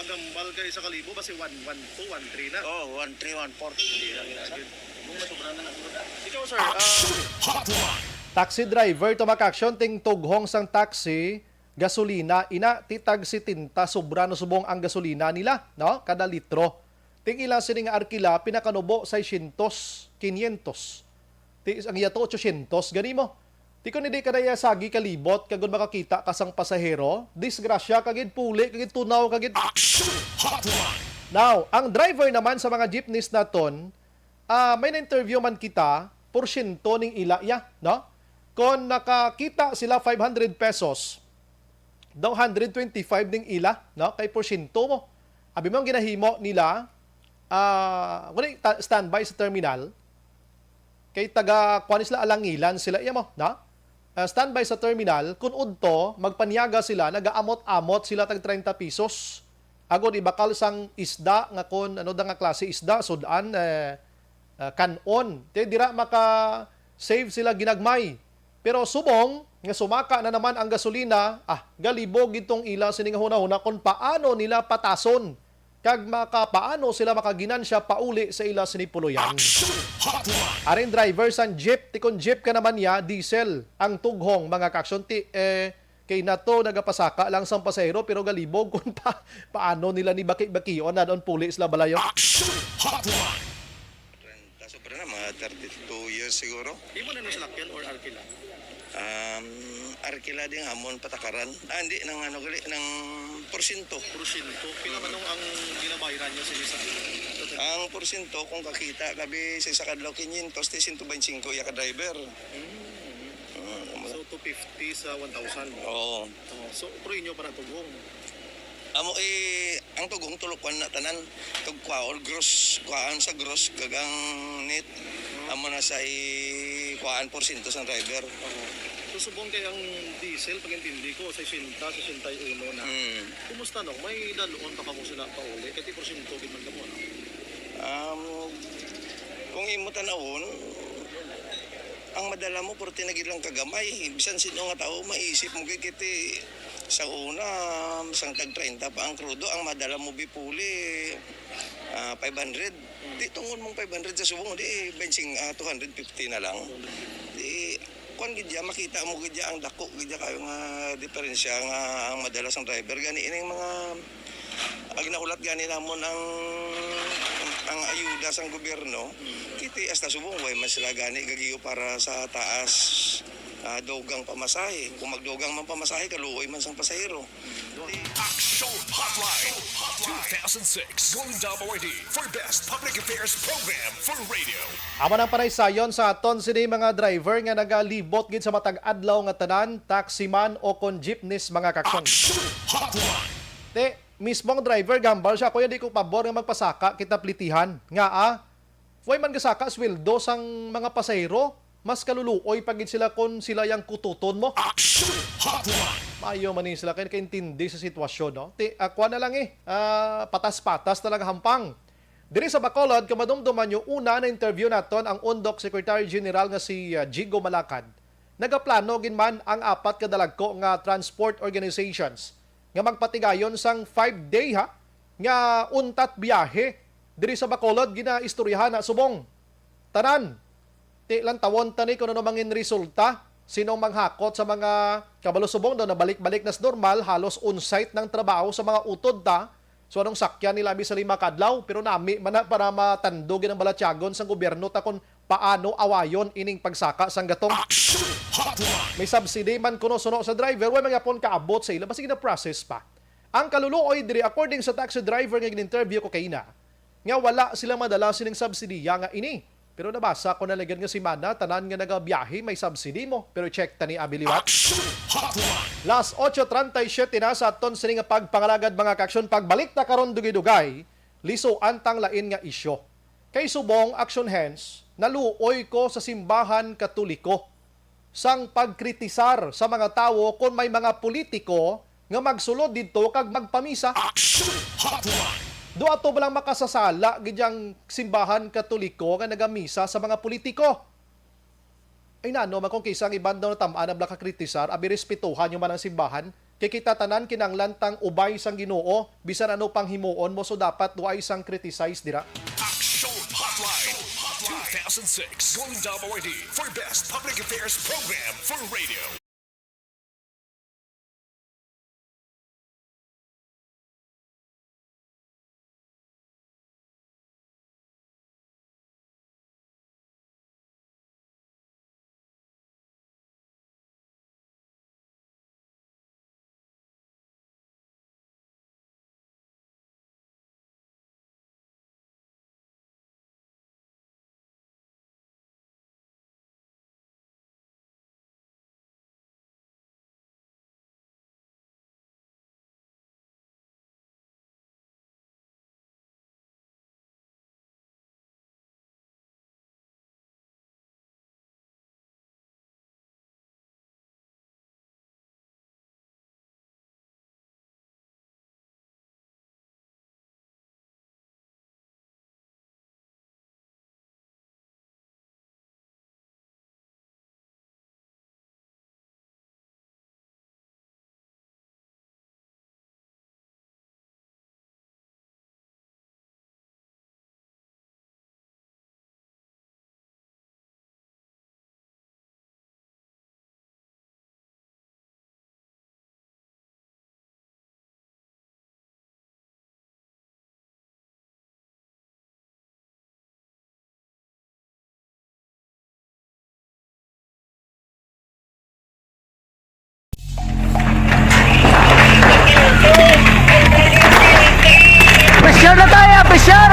maghambal kay sa kalibo, basi one one two, one three na. Oh, one three, one four. Hindi lang yun, agad. Kung masobra na lang. Ikaw, sir, ah, Taxi driver tumakasyon ting tughong sang taxi, gasolina, ina, ti tag setenta sobra na subong ang gasolina nila, no? Kada litro. Ting ila sini nga arkila, pinakanubo, seiscientos, quinientos. Ti, ang iya to, ochocientos, gani mo. Ti kung hindi ka na iya sagi kalibot, kag makakita ka sang pasahero, disgrasya, kagid puli, kagid tunaw, kagid. Now, ang driver naman sa mga jeepneys naton, ah, may na-interview man kita, porsyento ning ila iya, no? Kon nakakita sila five hundred pesos, daw hundred twenty-five ning ila, no? Kay porsyento mo. Abi mo ang ginahimo nila, ah, wala ta-, standby sa terminal, kay taga, kuwan sila, alangilan sila, iya mo, no? Ah, standby sa terminal, kun udto, magpanyaga sila, nagaamot-amot sila tag treinta pesos. Agod ibakal sang isda, nga kun ano da nga klase isda, sud-an, eh, ah, kan-on. Te, dira maka-save sila ginagmay. Pero subong nga sumaka na naman ang gasolina, ah, galibog gid tong ila sini nga hunahuna kon paano nila patason kag maka-, paano sila makaginansya pauli sa ila sini puloy-an. Aring driver sang jeep, ti kon jeep ka naman niya, diesel ang tughong, mga kaaksyon, ti, eh, kay nato nagapasaka lang sang pasahero pero galibog kon pa, paano nila ni baki-bakion na doon puli sila balayo. Trenta, sobra na, mga thirty-two years siguro. Imo na nung salakyan or arkila? Um, arkila din amon patakaran. Ah, hindi, nang ano gali, nang porsyento. Porsyento. Pila man ang ginabayaran niyo sa isa? Ang porsyento, kung kakita, kabi sa isa kadlaw, quinientos, ti sento bente singko iya ka driver. Mm. Mm, So, two fifty sa one thousand. Oo. Oh, so, pero inyo pa na tughong. Amo eh, ang tughong tulukwan na tanan. Tugkwaon, gross, kwaan sa gross, kag ang net. Amo na sa i-, kwaan, porsyento sang driver. Oh. So, subong kay ang diesel, pag-intindi ko, sesenta, sesenta y uno na. Hmm. Kumusta, no? May dalon pa ka mo sila pauli? Kaya ti porsyento gid man ka mo, no? Um, kung imo tanawon, ang madala mo, purti na gid lang kagamay. Bisan sino nga tawo, maisip mo gid kiti sa una, sang tag treinta pa ang krudo, ang madala mo bipuli, ah, five hundred. Di tungon mong five hundred sa subong, di, benching, ah, two hundred fifty na lang. Di, kuan gid ya, makita mo gid ya ang dako gid ya kayo nga diferensya nga ang madala sang driver. Gani ining mga, ang ginahulat gani namon ang, ang ayuda sang gobyerno, kiti hasta subong, way man sila gani gagiyo para sa taas, ah, dugang pamasahe. Kung magdugang man pamasahe, kaluoy man sang pasahero. Aksyon Hotline two thousand six Golden W R D for Best Public Affairs Program for Radio. Amo nang panaysayon sa aton sini mga driver nga nagalibot gid sa matag adlaw nga tanan, taxi man o kon jeepneys, mga kaaksyon. Aksyon Hotline. Te, mismong driver gambal siya, "Kuya, di ko pabor nga magpasaka kita plitihan." Nga, ah, way man gasaka sweldo sang mga pasahero, mas kaluluoy pa gid sila kon sila yang kututon mo. Aksyon Hotline. Maayo man ni sila kay nakaintindi sa sitwasyon, no? Ti, ah, kuwan na lang eh, ah, patas-patas na lang hampang. Diri sa Bacolod, kung madumduman nyo, una na-interview naton ang UNDOC Secretary General nga si, ah, Jigo Malacad. Nagaplano gid man ang apat ka dalagko nga transport organizations nga magpatigayon sang five-day, ha, nga untat biyahe diri sa Bacolod. Ginaistoryahan na subong tanan. Ti lantawon ta ni kung ano mangin resulta. Sinong manghakot sa mga kabalo, subong daw nabalik-balik nas normal, halos on-site nang trabaho sa mga utod ta. So anong sakyan nila abi sa lima kadlaw? Pero nami man na para matandog ang balatyagon sang gobyerno ta kung paano awayon ining pagsaka sang gatong. Aksyon Hotline. May subsidy man kuno suno sa driver, way man gyapon kaabot sa ila, basta gina-process pa. Ang kaluluoy diri, according sa taxi driver nga gin-interview ko kaina, nga wala sila madala sining subsidiya nga ini. Pero nabasa ko na lang nga semana, tanan nga nagabiyahe may subsidy mo. Pero check tani abi liwat. Aksyon Hotline. Las ocho treinta y siete na sa aton sini nga pagpangalagad, mga kaaksyon. Pagbalik ta karon dugay-dugay, lisuan tang lain nga isyu. Kay subong, aksyon hands, naluoy ko sa simbahan Katoliko sang pagkritisar sa mga tawo kon may mga politiko nga magsulod didto kag magpamisa. Aksyon Hotline. Do ato ba lang makasasala gid ang simbahan Katoliko nga nagamisa sa mga politiko? Ay, nano man kung kisa ang iban daw natam-an ang bala ka kritisar, abi, respetuhan nyo man ang simbahan. Kay kita tanan kinahanglan tang ubay sang Ginoo, bisan ano pang himuon mo, so dapat wala sang criticize dira. Action Hotline two thousand six Golden Dome Awardee for Best Public Affairs Program for Radio. Pressure na tayo! Pressure!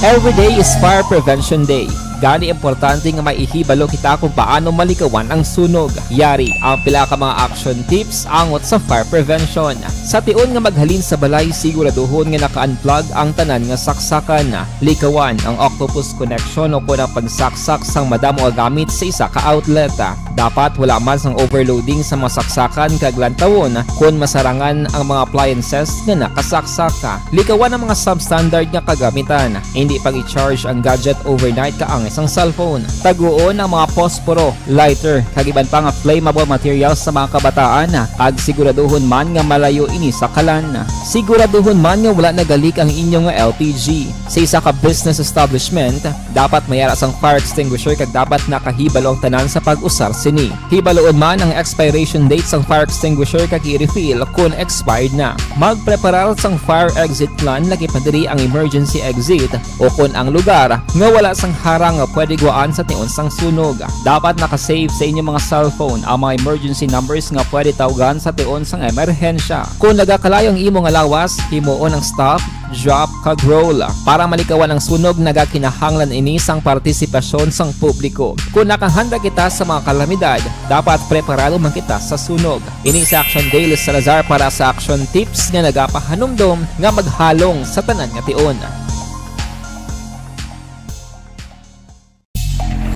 Every day is Fire Prevention Day. Gani, importante nga may ihibalo kita kung paano malikawan ang sunog. Yari ang pila ka mga action tips angot sa fire prevention. Sa tion nga maghalin sa balay, siguraduhon nga naka-unplug ang tanan nga saksakan. Likawan ang octopus connection o kon ang pagsaksak sang madamo nga gamit sa isa ka outlet. Dapat wala man sang overloading sa mga saksakan kag lantawon kon masarangan ang mga appliances nga nakasaksak. Likawan ang mga substandard nga kagamitan. Indi pag-i-charge ang gadget overnight kaangay sang cellphone. Taguon ang mga posporo, lighter, kag iban pa nga flammable materials sa mga kabataan, kag siguraduhon man nga malayo ini sa kalan. Siguraduhon man nga wala nagalik ang inyo nga L P G. Sa isa ka business establishment, dapat may ara sang fire extinguisher kag dapat nakahibalo ang tanan sa pag-usar sini. Hibaloon man ang expiration date sang fire extinguisher kag i-refill kon expired na. Magpreparar sang fire exit plan, lakip na diri ang emergency exit, o kon ang lugar nga wala sang harang nga pwede gwaan sa tion sang sunog. Dapat naka-save sa inyo mga cellphone ang mga emergency numbers nga pwede tawgan sa tion sang emerhensya. Kon nagakalayo ang imo nga lawas, himuon ang stop, drop, kag roll. Para malikawan ang sunog, nagakinahanglan ini sang partisipasyon sang publiko. Kon nakahanda kita sa mga kalamidad, dapat preparado man kita sa sunog. Ini si Action Daily Salazar para sa Action Tips nga nagapahanumdom nga maghalong sa tanan nga tion.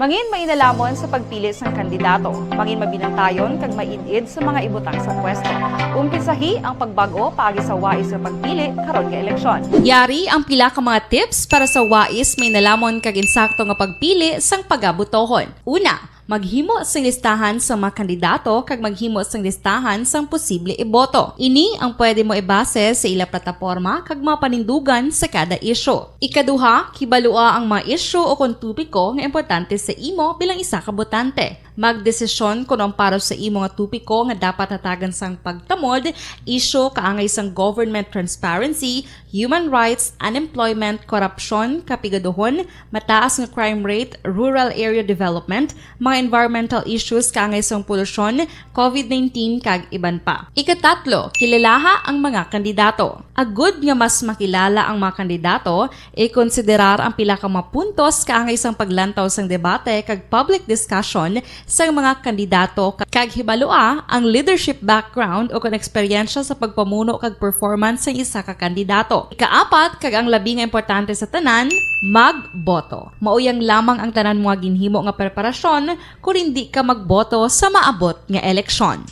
Mangin mainalamon sa pagpili sang kandidato. Mangin mabinantayon kag maid-id sa mga ibutang sa pwesto. Umpisahi ang pagbag-o paagi sa wais nga pagpili karon nga eleksyon. Yari ang pila ka mga tips para sa wais, mainalamon kag insakto nga pagpili sang pagabotohon. Una, maghimo sing listahan sa mga kandidato kag maghimo sing listahan sang posible iboto. Ini ang pwede mo ibase sa ila plataporma kag mga panindugan sa kada isyu. Ikaduha, kibalua ang mga isyu o kon topiko nga importante sa imo bilang isa ka botante. Magdesisyon kon ang para sa imo nga topiko nga dapat hatagan sang pagtamod, isyu kaangay sang government transparency, human rights, unemployment, korupsyon, kapigaduhon, mataas nga crime rate, rural area development, mga environmental issues kaangay sang polusyon, covid nineteen, kag iban pa. Ikatatlo, kilalaha ang mga kandidato. Agud nga mas makilala ang mga kandidato, ikonsiderar ang pila ka mga puntos kaangay sang paglantaw sang debate kag public discussion sang mga kandidato, kag hibalua ang leadership background o kon eksperyensya sa pagpamuno kag performance sang isa ka kandidato. Ikaapat, kag ang labi nga importante sa tanan, magboto. Mao yang lamang ang tanan mga ginhimo nga preparasyon kon hindi ka magboto sa maabot nga eleksyon.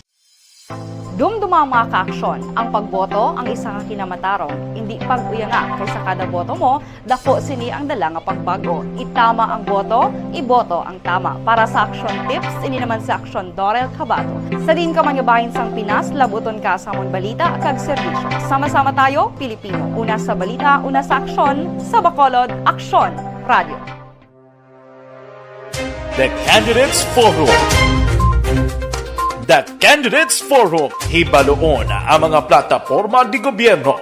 Dumduma ang mga kaaksyon. Ang pagboto ang isa ka kinamatarong. Indi pag-uyanga, kay sa kada boto mo, dako sini ang dala nga pagbago. Itama ang boto, iboto ang tama. Para sa Aksyon Tips, ini naman si Aksyon Dorel Cabato. Sa diin ka man nga bahin sang Pinas, labuton ka sa amon balita kag serbisyo. Sama-sama tayo, Pilipino. Una sa balita, una sa aksyon, sa Bacolod, Aksyon Radio. The Candidates Forum. The Candidates Forum, hibaluon ang mga plataporma de gobyerno.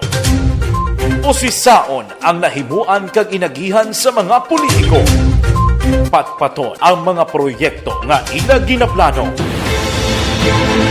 Usisaon ang nahimuan kag inagihan sa mga politiko. Patpaton ang mga proyekto nga ila ginaplano.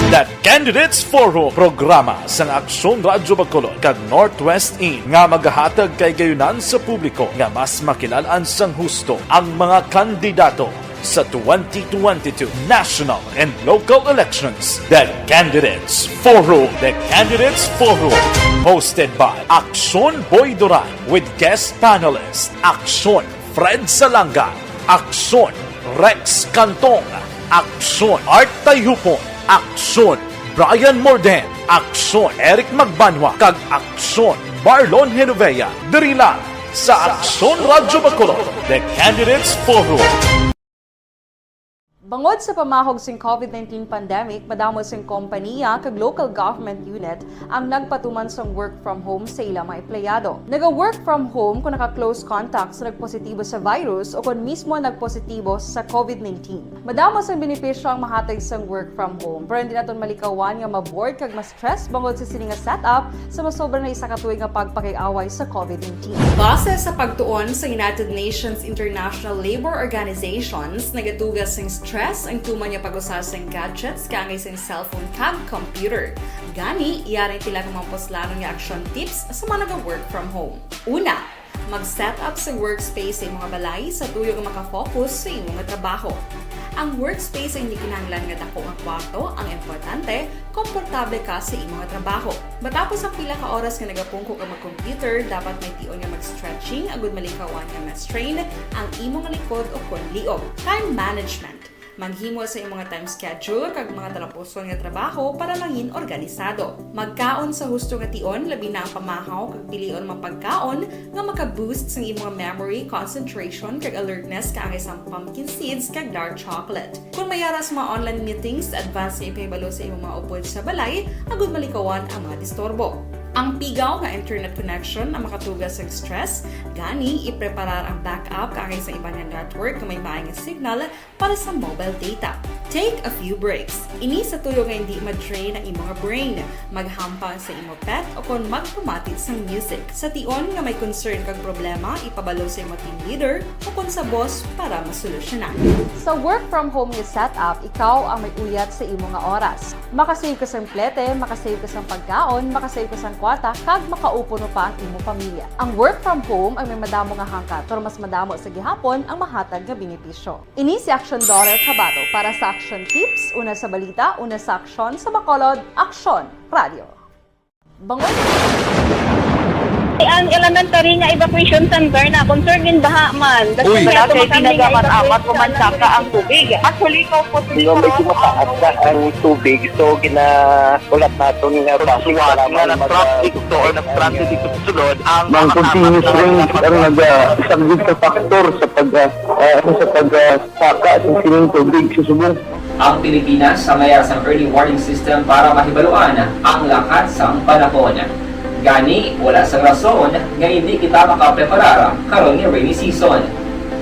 The Candidates Forum, programa sang Aksyon Radyo Bacolod kag Northwest In nga magahatag kay gayunan sa publiko nga mas makilal-an sang husto ang mga kandidato sa twenty twenty-two national and local elections. The Candidates Forum. The Candidates Forum, hosted by Aksyon Boy Duran with guest panelist Aksyon Fred Salanga, Aksyon Rex Cantong, Aksyon Art Tayhupon, Aksyon Brian Morden, Aksyon Eric Magbanwa, kag Aksyon Marlon Genovea. Diri lang sa Aksyon Radyo Bacolod, The Candidates Forum. Bangod sa pamahog sing COVID nineteen pandemic, madamo sing kompaniya kag local government unit ang nagpatuman sang work from home sa ila mga empleyado. Naga-work from home kung naka-close contact sa nagpositibo sa virus o kung mismo nagpositibo sa COVID nineteen. Madamo sang benepisyo ang mahatag sang work from home, pero hindi naton malikawan nga ma-bored kag ma-stress bangod sa sini nga setup sa masobra na isa ka tuig nga pagpakig-away sa COVID nineteen. Base sa pagtuon sa United Nations International Labor Organizations, nagatuga sing stress ang tuman nga pag-usa sing gadgets kaangay sing cellphone kag computer. Gani, yari pila ka mga puslanon nga action tips sa mga naga-work from home. Una, mag-set up sa workspace sa imong balay sa tuyo nga maka-focus sa imo nga trabaho. Ang workspace ay hindi kinahanglan nga dako nga kwarto, ang importante, komportable ka sa imo nga trabaho. Matapos ang pila ka oras nga nagapungko ka mag-computer, dapat may tion nga mag-stretching agud malikawan nga ma-strain ang imo nga likod o kon liog. Time management. Maghimo sa imong time schedule kag mga talapuson nga trabaho para mangin organisado. Magkaon sa husto nga tion, labi na ang pamahaw kag pilion mga pagkaon nga maka-boost sang imong memory, concentration, kag alertness kaangay sang pumpkin seeds kag dark chocolate. Kung may ara sa mga online meetings, advance nga ipahibalo sa imong mga upod sa balay agud malikawan ang mga disturbo. Ang pigaw nga internet connection ang makatuga sa stress, gani ipreparar ang backup kaangay sa iban nga network nga may maay nga signal para sa mobile data. Take a few breaks. Ini sa tuyo nga hindi ma-drain ang imong brain. Maghampang sa imo pet o kon magpamati sang music. Sa tion nga may concern kag problema, ipabalo sa imo team leader o kon sa boss para masolusyonan. Sa work from home nga setup, ikaw ang may uyat sa imo nga oras. Makasave ka sang plete, makasave ka sang pagkaon, makasave ka sang kwarta, kag makaupo no pa ang imo pamilya. Ang work from home ay may madamo nga hangkat, pero mas madamo sa gihapon ang mahatag nga benepisyo. Ini si Aksyon Dorel Cabato para sa Aksyon Tips, una sa balita, una sa aksyon, sa Bacolod, Aksyon Radio. Bangon! Ang elementary nga evacuation center na concerned in baha man. Uy, wala kay tinaga man amat ko man saka ang tubig. Actually, ko po. Di ba medyo mataas na ang tubig, so gina-ulat naton nga basi nga nag-traffic to or nag-transit dito sa sulod ang mga continuous rain ang nagasaglit sa factor sa pag ah, ah, sa pag ah, saka sa sining tubig sa subong. Ang Pilipinas sa mayar sang early warning system para mahibaluan ang lakat sang panahon. Gani, wala sang rason nga hindi kita makapreparar karon nga rainy season.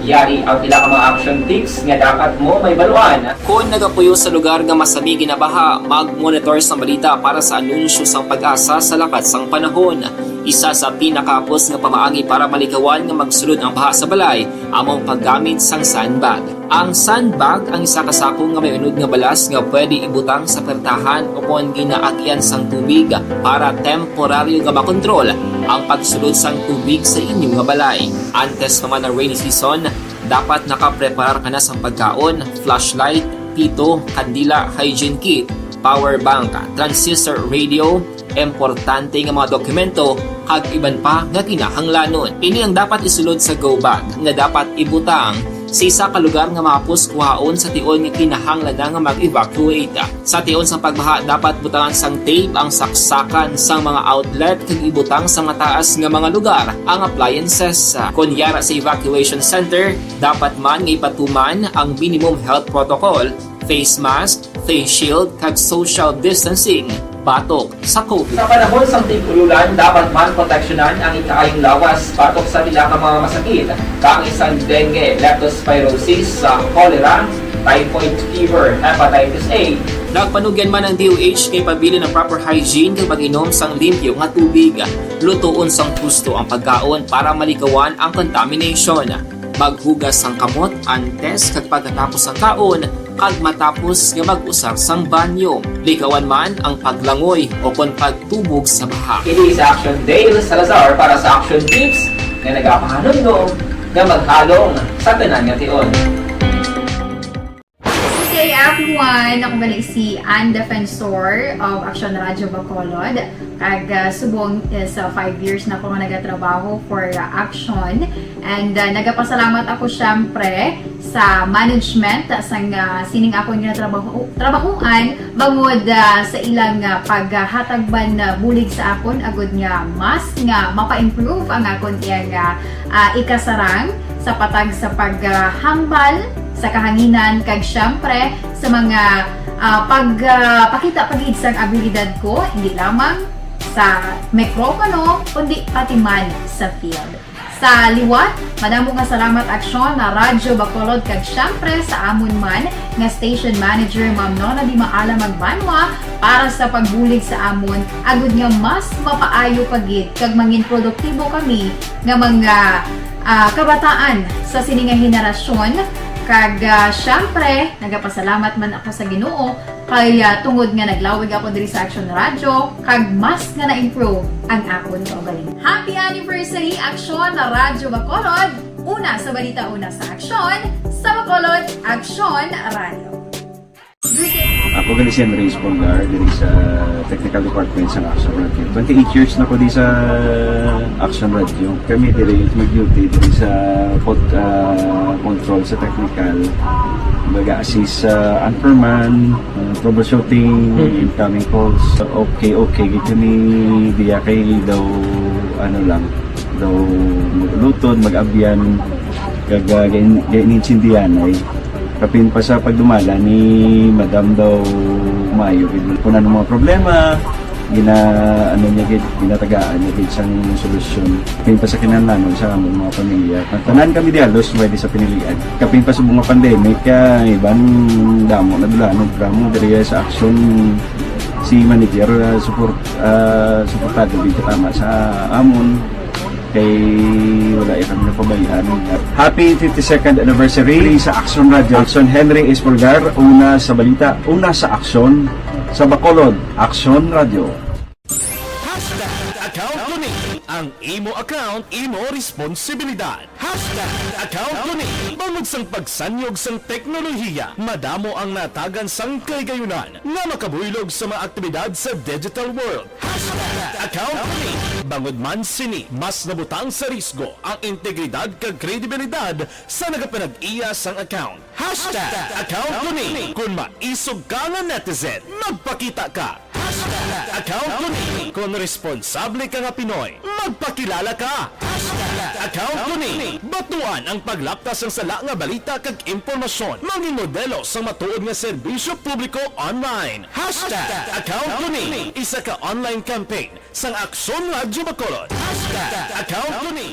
Yari ang pila ka mga action tips nga dapat mo mahibaluan. Kon nagapuyo sa lugar nga masami ginabaha, mag-monitor sang balita para sa anunsyo sang PAGASA sa lakat sang panahon. Isa sa pinakahapos nga pamaagi para malikawan nga magsulod ang baha sa balay amo ang paggamit sang sandbag. Ang sandbag ang isa ka sako nga may unod nga balas nga pwede ibutang sa pertahan ukon ginaagian sang tubig para temporaryo nga makontrol ang pagsulod sang tubig sa inyo nga balay. Antes pa man ang rainy season, dapat nakapreparar ka na sang pagkaon, flashlight, pito, kandila, hygiene kit, power bank, transistor radio, importante nga mga dokumento, kag iban pa nga kinahanglanon. Ini ang dapat isulod sa go bag nga dapat ibutang sa isa ka lugar nga mahapos kuhaon sa tion nga kinahanglan na nga mag-evacuate. Sa tion sang pagbaha, dapat butangan sang tape ang saksakan sang mga outlet kag ibutang sa mataas nga mga lugar ang appliances. Kon yara sa evacuation center, dapat man nga ipatuman ang minimum health protocol, face mask, face shield, kag social distancing batok sa COVID. Sa panahon sang tig-ululan, dapat man proteksyonan ang ikaayong lawas batok sa pila ka mga masakit, kaangay sang dengue, leptospirosis, sa cholera, typhoid fever, hepatitis A. Nagpanugyan man ang D O H kay pabilin ang proper hygiene kag pag-inom sang limpyo nga tubig. Lutoon sang husto ang pagkaon para malikawan ang contamination. Maghugas sang kamot antes kag pagkatapos sang kaon, kag matapos nga mag-usar sang banyo. Likawan man ang paglangoy o kon pagtubog sa baha. Ini si Action Dale Salazar para sa Action Tips nga nagapahanumdom nga maghalong sa tanan nga tion. Good day, everyone! Ako gali si Ann Defensor of Action Radio Bacolod. Kag, ah, subong is, ah, five years na ko nga nagatrabaho for, ah, Action. And, ah, nagapasalamat ako, syempre, sa management sang, ah, sining akon nga trabaho, trabahuan, bangod, ah, sa ilang, ah, paghatag man, ah, bulig sa akon, agud nga mas nga mapa-improve ang akon iyang, ah, ah, ikasarang sa patag sa paghambal sa kahanginan, kag siyempre sa mga, ah, pag, ah, pakita pa gid sang abilidad ko, hindi lamang sa mikropono, kundi pati man sa field. Sa liwat, madamo nga salamat, Aksyon, na Radyo Bacolod, kag siyempre sa amon man nga station manager, Ma'am Nona Di Maala Magbanwa, para sa pagbulig sa amon, agud nga mas mapaayo pa gid kag mangin produktibo kami nga mga, ah, kabataan sa sini nga henerasyon. Kag, ah, siyempre, nagapasalamat man ako sa Ginoo kay, ah, tungod nga naglawig ako diri sa Action Radio, kag mas nga na-improve ang akon kaugalingon. Happy anniversary, Action Radio Bacolod! Una sa balita, una sa aksyon, sa Bacolod, Action Radio. Ako gali si Henry Espolgar, diri sa technical department sa Action Radio. Twenty-eight years na ko di sa Action Radio. Kami diri mag-duty diri sa pod-, ah, control sa technical. Mag-assist sa anchorman, ah, troubleshooting, Mm. incoming calls. Okay, okay, gid kami diya kay daw, ano lang, daw mag-ulutod, mag-abyan, kag, ah, gain-, gain-insindihan ay. Kapin pa sa pagdumala ni Madam daw maayo gid. Kung ano mga problema, gina-, ano niya gid, ginatagaan niya gid sang solusyon. Kapin pa sa kinahanglanon sa among mga pamilya. Ang tanan kami di halos pwede sa pinilian. Kapin pa sa mga pandemic, ah, iban damo na dula, no, drama diri sa Action si manager, ah, support, ah, suportado gid katama sa amon. Kay wala ya kami napabayaan. Happy fifty-second anniversary sa Action Radio. Action Henry Espolgar, una sa balita, una sa aksyon, sa Bacolod, Action Radio. Hashtag account ko ni. Ang imo account, imo responsibilidad. Hashtag account ko ni. Bangod sang pagsanyog sang teknolohiya, madamo ang natagan sang kahigayunan nga makabuylog sa mga aktibidad sa digital world. Hashtag account ko ni. Bangod man sini, mas nabutang sa risgo ang integridad kag kredibilidad sa nagapanag-iya sang account. Hashtag account ko ni. Kung maisog ka nga netizen, magpakita ka. Hashtag account ko ni. Kung responsable ka nga Pinoy, magpakilala ka. Hashtag account ko ni. Batuan ang paglaptas sang sala nga balita kag impormasyon. Mangin modelo sang matuod nga serbisyo publiko online. Hashtag account ko ni. Isa ka online campaign sang Aksyon Radyo Bacolod. Hashtag account ko ni.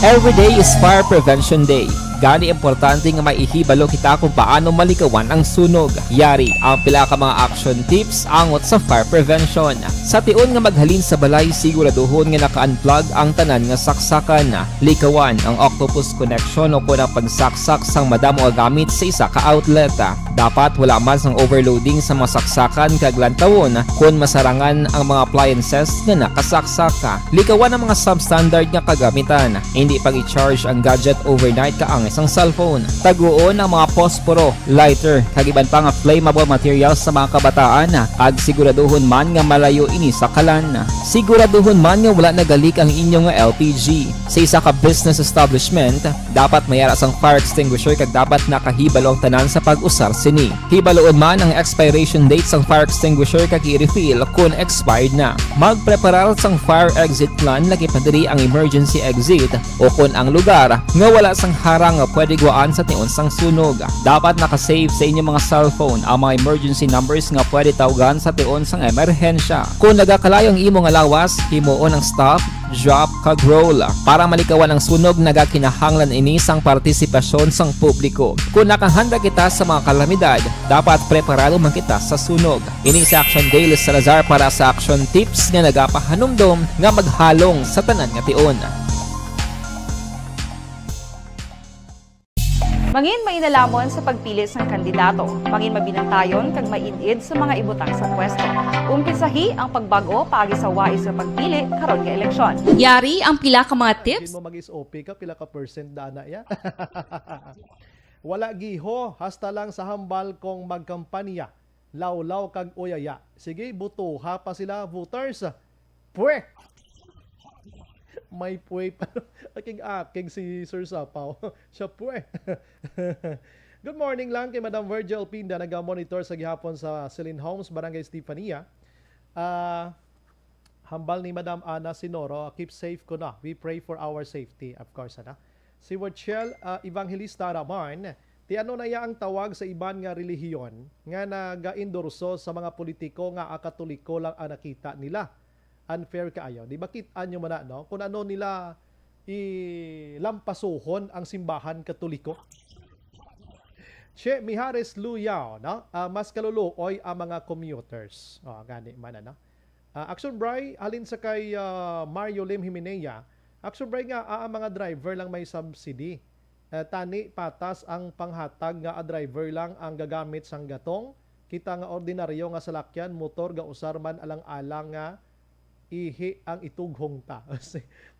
Every day is Fire Prevention Day. Gani, importante nga maihibalo kita kung paano malikawan ang sunog. Yari ang pila ka mga action tips angot sa fire prevention. Sa tion nga maghalin sa balay, siguraduhon nga naka-unplug ang tanan nga saksakan. Likawan ang octopus connection o kon ang pagsaksak sang madamo nga gamit sa isa ka outlet. Dapat wala man sang overloading sa mga saksakan kag lantawon kon masarangan ang mga appliances nga nakasaksak. Likawan ang mga substandard nga kagamitan. Hindi pag-i-charge ang gadget overnight kaangay sang cellphone. Taguon ang mga posporo, lighter, kag iban pa nga flammable materials sa mga kabataan, kag siguraduhon man nga malayo ini sa kalan. Siguraduhon man nga wala nagalik ang inyo nga L P G. Sa isa ka business establishment, dapat may ara sang fire extinguisher kag dapat nakahibalo ang tanan sa pag-usar sini. Hibaloon man ang expiration date sang fire extinguisher kag i-refill kon expired na. Magpreparar sang fire exit plan, lakip na diri ang emergency exit o kon ang lugar nga wala sang harang nga pwede guwaan sa tion sang sunog. Dapat naka-save sa inyo mga cellphone ang mga emergency numbers nga pwede tawgan sa tion sang emerhensya. Kon nagakalayo ang imo nga lawas, himuon ang stop, drop, kag roll. Para malikawan ang sunog, nagakinahanglan ini sang partisipasyon sang publiko. Kon nakahanda kita sa mga kalamidad, dapat preparado man kita sa sunog. Ini si Action Dale Salazar para sa Action Tips nga nagapahanumdom nga maghalong sa tanan nga tion. Mangin mainalamon sa pagpili sang kandidato. Mangin mabinantayon kag maid-id sa mga ibutang sa pwesto. Umpisahi ang pagbag-o paagi sa wais nga pagpili karon nga eleksyon. Yari ang pila ka mga tips. Imagine mo, mag-S O P ka, pila ka percent da na ya? Wala giho, hasta lang sa hambal kung magkampanya, lawlaw kag uyaya. Sige, butuha pa sila, voters. Pwe! May pwe pa. Akig-akig si Sir Sapaw. Siya pwe. Good morning lang kay Madam Virgil Pinda, naga-monitor sa gihapon sa Celine Homes, Barangay Stefania. Ah, hambal ni Madam Ana Sinoro, "Keep safe ko na. We pray for our safety," of course, ana. Si Wachel, ah, Evangelista Raman, ti ano na iya ang tawag sa iban nga relihiyon nga nagaendorso sa mga politiko nga, ah, Katoliko lang ang nakita nila? Unfair kaayo. Di ba, kit-an nyo man na, no? Kung ano nila ilampasuhon ang simbahan Katoliko. Che Mijares Luyao, no? Ah, mas kaluluoy ang mga commuters. Oh, gani man, ano? Ah, Action Bray, halin sa kay, ah, Mario Lim Himenea. Action Bray nga, ah, ang mga driver lang may subsidy. Eh, tani patas ang panghatag nga a driver lang ang gagamit sang gatong. Kita nga ordinaryo nga salakyan, motor, gausar man alang-alang nga ihi ang itughong ta.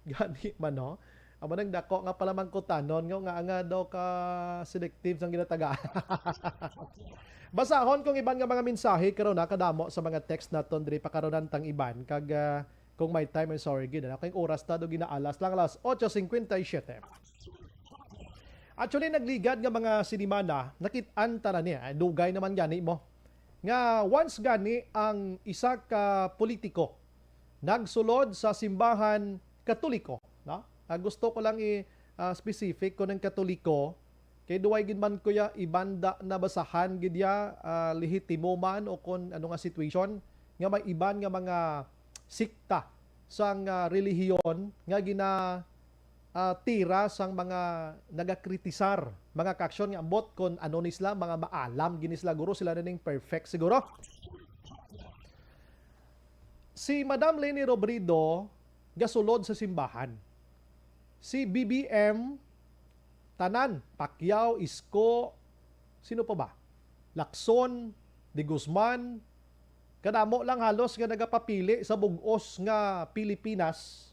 Gani man, no? Amo nang dako nga palamangkutanon nga, nga, nga daw ka selective sang ginatagaan. Basahon kong iban nga mga mensahe karon, ha, kadamo sa mga text naton diri, pakaronan tang iban. Kag, ah, kung may time, I'm sorry gid, ano, kay oras ta do ginaalas lang, alas ocho cincuenta y siete. Actually, nagligad nga mga sinimana, nakit-an ta na niya, eh, dugay naman gani mo, nga once gani ang isa ka politiko nagsulod sa simbahan Katoliko, no? Ah, gusto ko lang i, ah, specific ko ng Katoliko, kay duway gid man ko ya iban da nabasahan gid ya, ah, lehitimo man o kon ano nga situation, nga may iban nga mga sikta sang, ah, relihiyon nga gina, ah, tira sang mga nagakritisar, mga kaaksyon nga ambot kon ano ni sila, mga maalam gini sila, guro, sila na ning perfect siguro. Si Madam Leni Robredo gasulod sa simbahan. Si B B M, tanan, Pacquiao, Isko, sino pa ba? Lacson, De Guzman, kadamo lang halos nga nagapapili sa bug-os nga Pilipinas.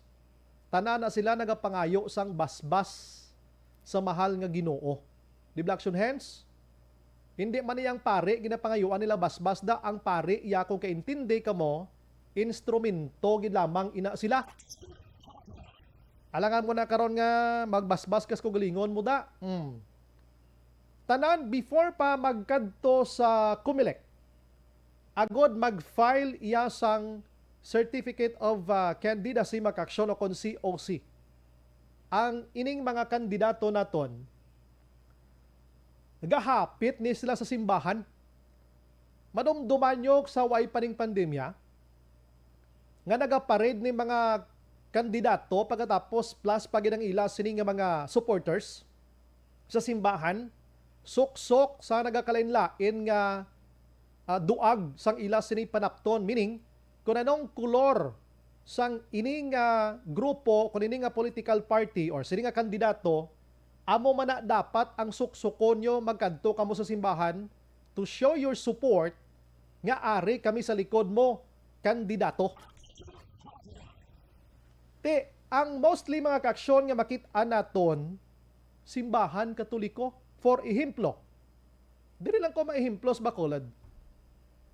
Tanan na sila nagapangayo sang basbas sa mahal nga Ginoo. Di ba, Action Hands? Hindi man niyang pari ginapangayuan nila basbas da. Ang pari iya, kung kaintindi kamo, instrumento gid lamang ina sila. Alangan mo na karon nga magbasbas kas kugalingon mo da. Hmm. Tanan, before pa magkadto sa Comelec, agod mag-file iya sang Certificate of, ah, Candidacy, makaaksyon o kon C O C. Ang ining mga kandidato naton, gahapit ni sila sa simbahan. Madumduman nyo sa way pa ning pandemya, nga nagaparade ni mga kandidato, pagkatapos plus pa gid ang ila sini nga mga supporters sa simbahan, suksok sa nagakalain-lain nga, ah, duag sang ila sini panapton. Meaning, kung anong kolor sang ini nga grupo, kung ini nga political party or sini nga kandidato, amo man na dapat ang suksukon nyo magkadto kamo sa simbahan to show your support nga ari kami sa likod mo, kandidato. Ti, ang mostly mga kaaksyon nga makit-an naton, simbahan Katoliko. For ehemplo, diri lang ko maehemplo sa Bacolod.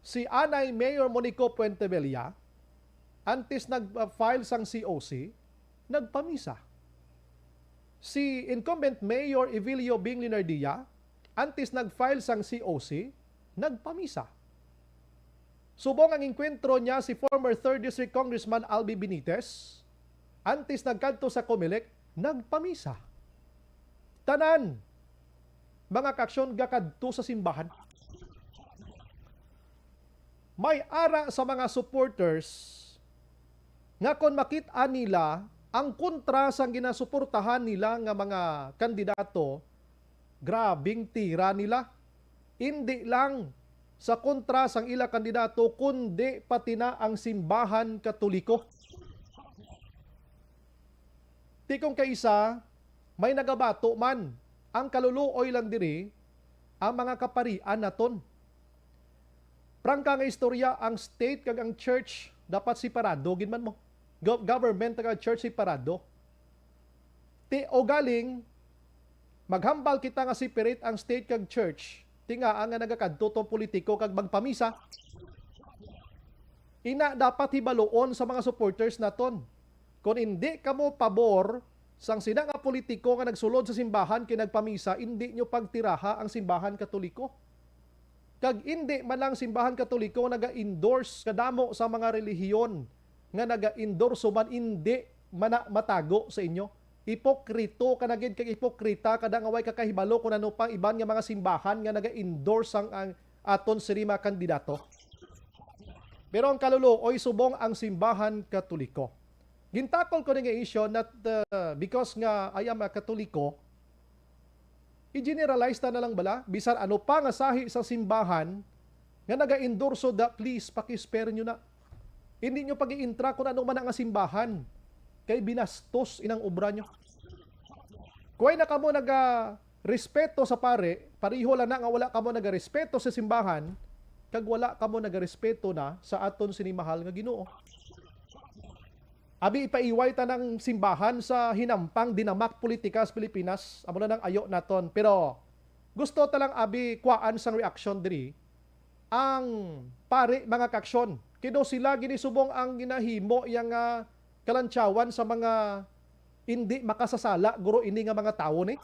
Si Anay Mayor Monico Puentevilla, antes nag-file sang C O C, nagpamisa. Si incumbent Mayor Evilio Bing Linardia, antes nag-file sang C O C, nagpamisa. Subong ang engkwentro niya si former third District Congressman Albi Benitez, antes nagkadto sa Comelec, nagpamisa. Tanan, mga kaaksyon, gakadto sa simbahan. May ara sa mga supporters nga kon makit-an nila ang kontra sang ginasuportahan nila nga mga kandidato, grabing tira nila. Indi lang sa kontra sang ila kandidato, kundi pati na ang simbahan Katoliko. Ti kung kaisa, may nagabato man, ang kaluluoy lang diri, ang mga kaparian naton. Prangka nga istorya, ang state kag ang church dapat separado gid man mo. Go-, government kag church separado. Ti ugaling, maghambal kita nga separate ang state kag church, ti ngaa nga nagakadto tong politiko kag magpamisa. Ina dapat hibaluon sa mga supporters naton. Kon indi kamo pabor sang sina nga politiko nga nagsulod sa simbahan kay nagpamisa, indi nyo pagtiraha ang simbahan Katoliko. Kag indi man lang simbahan Katoliko naga-endorse kadamo sa mga relihiyon nga naga-endorse man, indi man na matago sa inyo. Ipokrito ka na gid kag ipokrita ka na nga way ka kahibalo kung ano pang iban nga mga simbahan nga naga-endorse sang ang aton sini mga kandidato. Pero ang kaluluoy subong ang simbahan Katoliko. Gintakol ko ni nga issue not, uh, because nga I am a Katoliko, i-generalize ta na lang bala, bisan ano pa nga sahi sa simbahan nga naga-endorso da, please, paki-spare nyo na. Hindi nyo pag-iintra kung ano man nga simbahan, kay binastos inang obra nyo. Kuway na kamo nagarespeto sa pare, pareho lang na nga wala kamo nagarespeto sa simbahan, kag wala kamo nagarespeto na sa aton sini mahal nga Ginoo. Abi, ipaiway ta nang simbahan sa hinampang dinamak politika sa Pilipinas. Amo na nang ayo naton. Pero gusto ta lang, abi, kuwaan sang reaksyon diri ang pari, mga kaaksyon. Kay daw sila gini subong ang ginahimo yang, ah, kalantsawan sa mga indi makasasala, guro, ini nga mga tawo ni.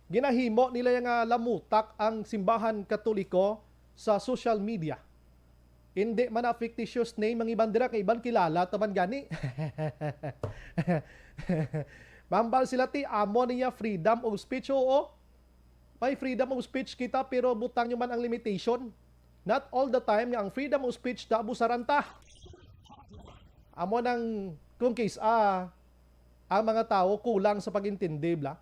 Ginahimo nila yang, ah, lamutak ang simbahan Katoliko sa social media. Hindi man na fictitious name ang iban dira, kay iban kilala ta man gani. Mambal sila, ti, amo niya freedom of speech, oo. May freedom of speech kita, pero butang nyo man ang limitation. Not all the time nga ang freedom of speech da abusaran ta. Amo nang kung kis-a ang mga tawo kulang sa pag-intindi, bla.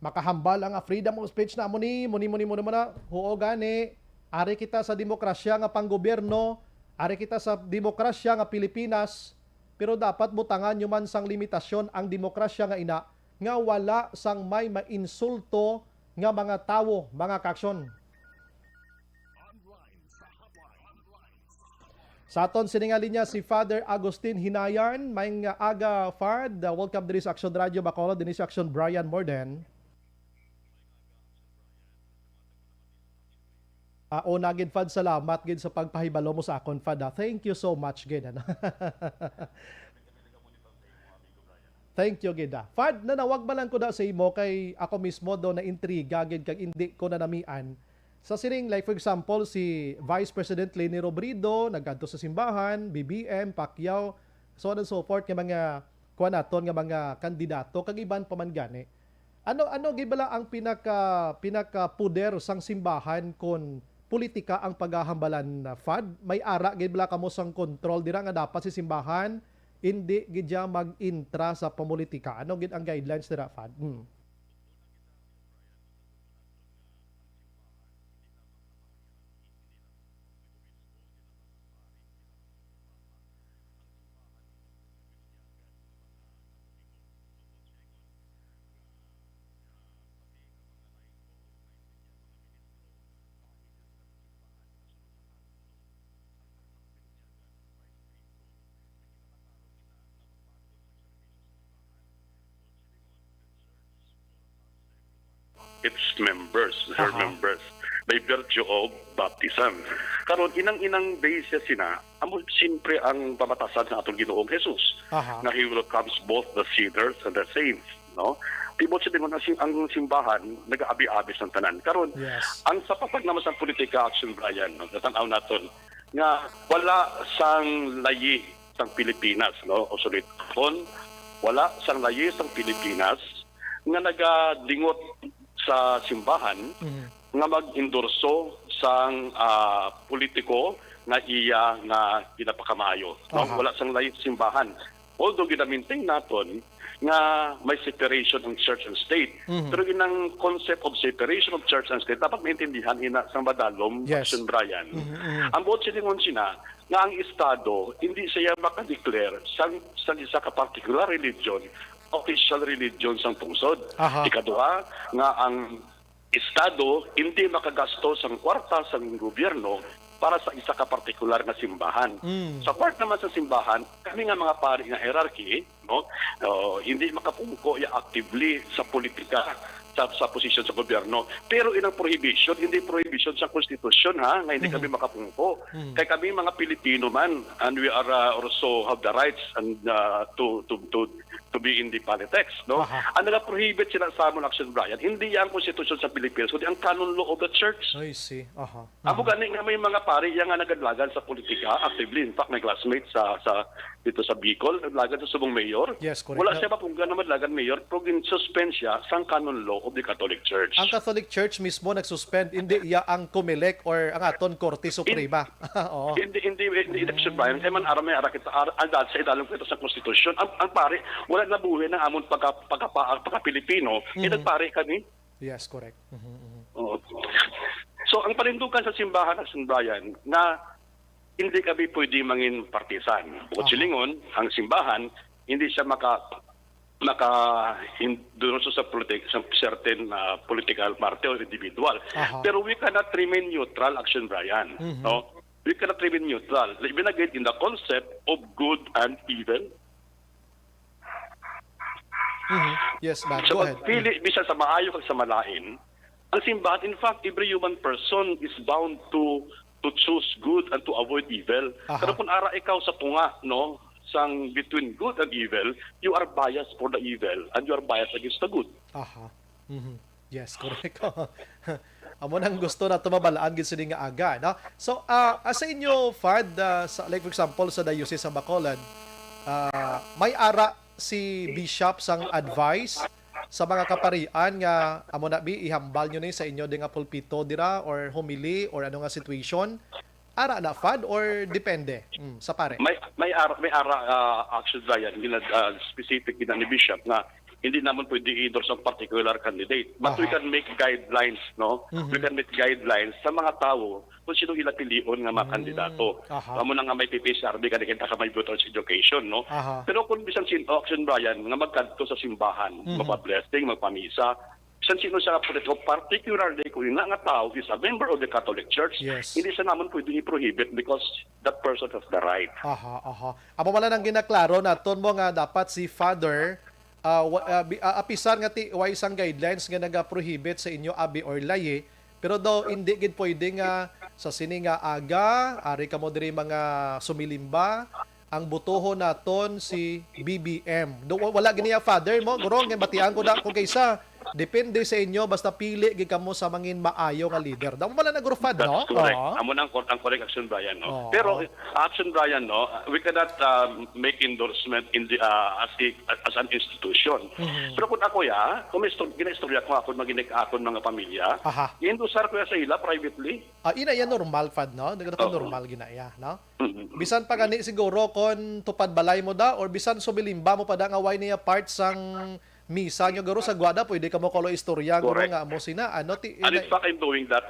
Makahambal ang freedom of speech na amo ni, mo ni, mo ni, mo ni, mo na. Huo gani, ari kita sa demokrasya nga panggobyerno, ari kita sa demokrasya nga Pilipinas, pero dapat butangan nyo man sang limitasyon ang demokrasya nga ina, nga wala sang may mainsulto nga mga tawo, mga kaaksyon. Sa aton sini nga linya si Father Agustin Hinayan. Maayong aga, Fad. Uh, welcome diri sa Action Radio Bacolod, dinhi sa Action, Brian Morden. Ah, una gid, Fad, salamat gid sa pagpahibalo mo sa akon, Fad, ah. Thank you so much gid, ano. Thank you gid, ah. Fad, nanawag man lang ko da sa imo kay ako mismo do na intriga gid kag indi ko nanamian. Sa sining, like, for example, si Vice President Leni Robredo nagkadto sa simbahan, B B M, Pacquiao, so on and so forth, nga mga kuan naton nga mga kandidato kag iban pa man gani. Ano, ano gid bala ang pinaka, pinaka poder sang simbahan kon politika ang paghahambalan, Fad? May ara gid bala kamo sang kontrol dira nga dapat si simbahan hindi gid siya mag-intra sa pamulitika. Ano gid ang guidelines dira, Fad? Hmm. Its members, her Aha. members, by virtue of baptism. Karon, inang-inang base sina, amo siyempre ang pamatasan sa atong Ginoong Jesus, Aha. nga he welcomes both the sinners and the saints, no? Tibot sa dingon, ang, sim- ang simbahan, nag-aabi-abi sa tanan. Karon, Yes. ang sa patag naman sa politika, Action Brian, no, natanaw naton nga wala sang layi sang Pilipinas, no? O suliton, wala sang layi sang Pilipinas nga nagadingot sa simbahan Mhm. nga mag-endorso sang ah, politiko nga iya nga ginapakamaayo, no? Aha. Wala sang layi sa simbahan. Although gina-maintain naton nga may separation ang church and state, Mhm. pero inang concept of separation of church and state dapat maintindihan ina sang madalom, Yes. Action Brian. Mhm, mhm. Ang buot silingon sina nga ang Estado hindi siya maka-declare sang, sang isa ka particular religion, official religion sang pungsod. Aha. Ikaduha, nga ang Estado hindi makagasto sang kwarta sang gobyerno para sa isa ka partikular nga simbahan. Mm. Sa part naman sa simbahan, kami nga mga pari nga hierarchy, no, oh, hindi makapungko ya actively sa politika, sa, sa posisyon sa gobyerno. Pero inang prohibition, hindi prohibition sa konstitusyon, ha, nga hindi Mhm. kami makapungko. Mhm. Kay kami mga Pilipino man, and we are uh, also have the rights and uh, to to to to be in the politics, no? Aha. Ang nagaprohibit sila sa amon, Action Brian, hindi ang konstitusyon sa Pilipinas, kundi ang canon law of the church. I see. Aha. Amo Mhm. Mhm. gani nga may mga pari iya nga nagadlagan sa politika actively. In fact, may classmate sa sa dito sa Bicol, naglagan sa subong mayor. Yes, correct. Wala Na- siya mapunggan na madlagan mayor, pero gin-suspend siya sang canon law of the Catholic Church. Ang Catholic Church mismo nag-suspend, hindi iya ang Comelec or ang aton Korte Suprema. Oo. Hindi, hindi, hindi, hindi, Action Brian. Kaya man, aram, may ara kita, ar, ang dahil sa idalom kita sa konstitusyon, ang, ang pari, wala nabuhi na amon pagka, pagka, pagka Pilipino, Mhm. mm pari kami. Yes, correct. Mhm, mhm. Oo. So, ang panindugan sa simbahan, Action Brian, na hindi kami pwede mangin partisan. Bukod Aha. silingon, ang simbahan, hindi siya maka maka in, doon sa politik sa certain uh, political party or individual. Aha. Pero we cannot remain neutral, Action Brian. Mhm. No? We cannot remain neutral. Even again, in the concept of good and evil, Mhm. Yes, man. sa Go ahead. pagpili bisan sa maayo kag sa malain, ang simbahan, in fact, every human person is bound to to choose good and to avoid evil. Aha. Pero kung ara ikaw sa tunga, no, sang between good and evil, you are biased for the evil and you are biased against the good. Aha. Mhm. Yes, correct. Amo nang gusto nato mabalaan gid sini nga aga, no? So, ah, ah, sa inyo, Fad, ah, sa, like, for example, sa Diocese sa Bacolod, ah, may ara si Bishop sang advice sa mga kaparian nga amo na bi ihambal nyo ni sa inyo di nga pulpito dira or homily or ano nga situation? Ara na, Fad, or depende? Mm, sa pare. May may ara, may ara uh, Action Brian, gina, uh, specific gina ni Bishop nga hindi naman pwede i-endorse ang particular candidate. But we Aha. can make guidelines, no? Mhm. We can make guidelines sa mga tawo kung sino ila pilion nga mga Mm, kandidato. aha. Amo na nga may P P S R B, kani kita ka may voters education, no? Aha. Pero kung bisan sin Action Brian nga magkadto sa simbahan, Mhm. magpa-blessing, magpamisa, bisan sino siya politiko, particularly kung ina nga tao is a member of the Catholic Church, Yes. hindi siya naman pwede i-prohibit because that person has the right. Aha, aha. Amo man lang ginaklaro naton mo nga dapat si Father, ah, wa- ah, bi- ah, apisar nga ti wa isang guidelines nga nagaprohibit sa inyo abi or layi, pero daw hindi gid pwede nga sa sini nga aga ari kamo diri mga sumilimba, ang butuhon naton si B B M. Do, wa- wala gini ya, Father, mo guro nga batian ko da kung kaysa Depende sa inyo, basta pili gid kamo sa mangin maayo nga leader. Damo pala nag-, Fad, no? That's correct. Oo. Amo na ang cor-, ang correct, Action Brian, no? Oo. Pero, Action Brian, no, we cannot, uh, make endorsement in the, uh, as a, as an institution. Mhm. Pero kung ako, ya, kung may istor-, ginaistorya ko akon, maginik akon mga pamilya, Aha. i-endorse ko ya sa ila privately. Ah, ina ya normal, Fad, no? Nagano ka Oo. normal gina ya, no? Mhm. Bisan pa gani siguro kon tupad balay mo da or bisan sumilimba mo pa da nga way niya part sang misa nyo, garo sa gwada, pwede ka mo kulo istorya, garo Correct. nga amo sina, ano, ti, And in fact, I'm doing that.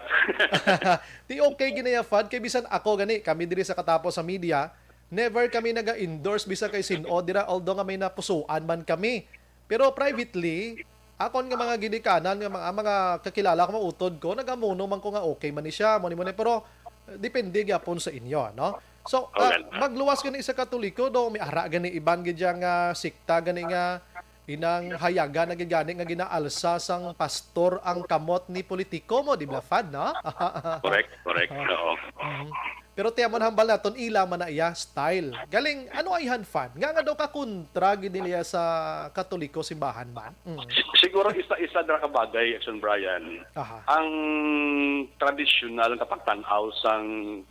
Ti okay gina ya, Fad, kay bisan ako gani, kami diri sa Katapos sa Media, never kami naga-endorse bisan kay sin-o dira, although nga may napusuan man kami. Pero privately, akon nga mga ginikanan nga mga, mga kakilala ko, mautod ko, nagamuno man ko nga okay man ni siya, mo ni mo ni, pero, eh, depende gyapon sa inyo, no? So, ah, Okay. magluwas gani sa Katoliko, do may ara gani iban gid yang, ah, sikta gani nga inang hayagan na gid gani nga ginaalsa sang pastor ang kamot ni politiko mo, di ba, Fad, no? Correct, correct. Oo. Mhm. Pero ti amo na hambal naton, ila man na iya style. Galing, ano ay han, Fad? Nga nga daw ka kontra gid nila sa Katoliko simbahan man? Mm. Si-, siguro isa-isa na ka bagay, Action Brian. Aha. Ang tradisyonal nga pagtan-aw sang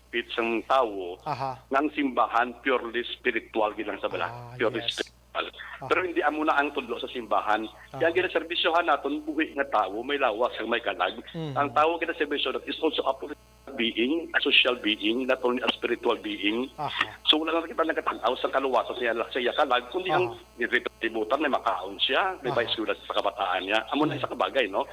pit sang tawo, Aha. nga ang simbahan purely spiritual gid lang sa bala. Ah, Purely yes. spiritual. Aha. Pero hindi amo na ang tudlo sa simbahan. Aha. Kaya ang ginaserbisyohan naton buhi nga tawo, may lawas kag may kalag. Mhm. Ang tawo ginaserbisyo naton is also a political being, a social being, not only a spiritual being. Aha. So, wala na kita nagkatanaw sa kaluwasan sa iya, sa iya kalag, kundi ang Aha. nilito-libutan, may makaon siya, may Aha. paeskwela sa kabataan niya. Amo na Mhm. isa ka bagay, no?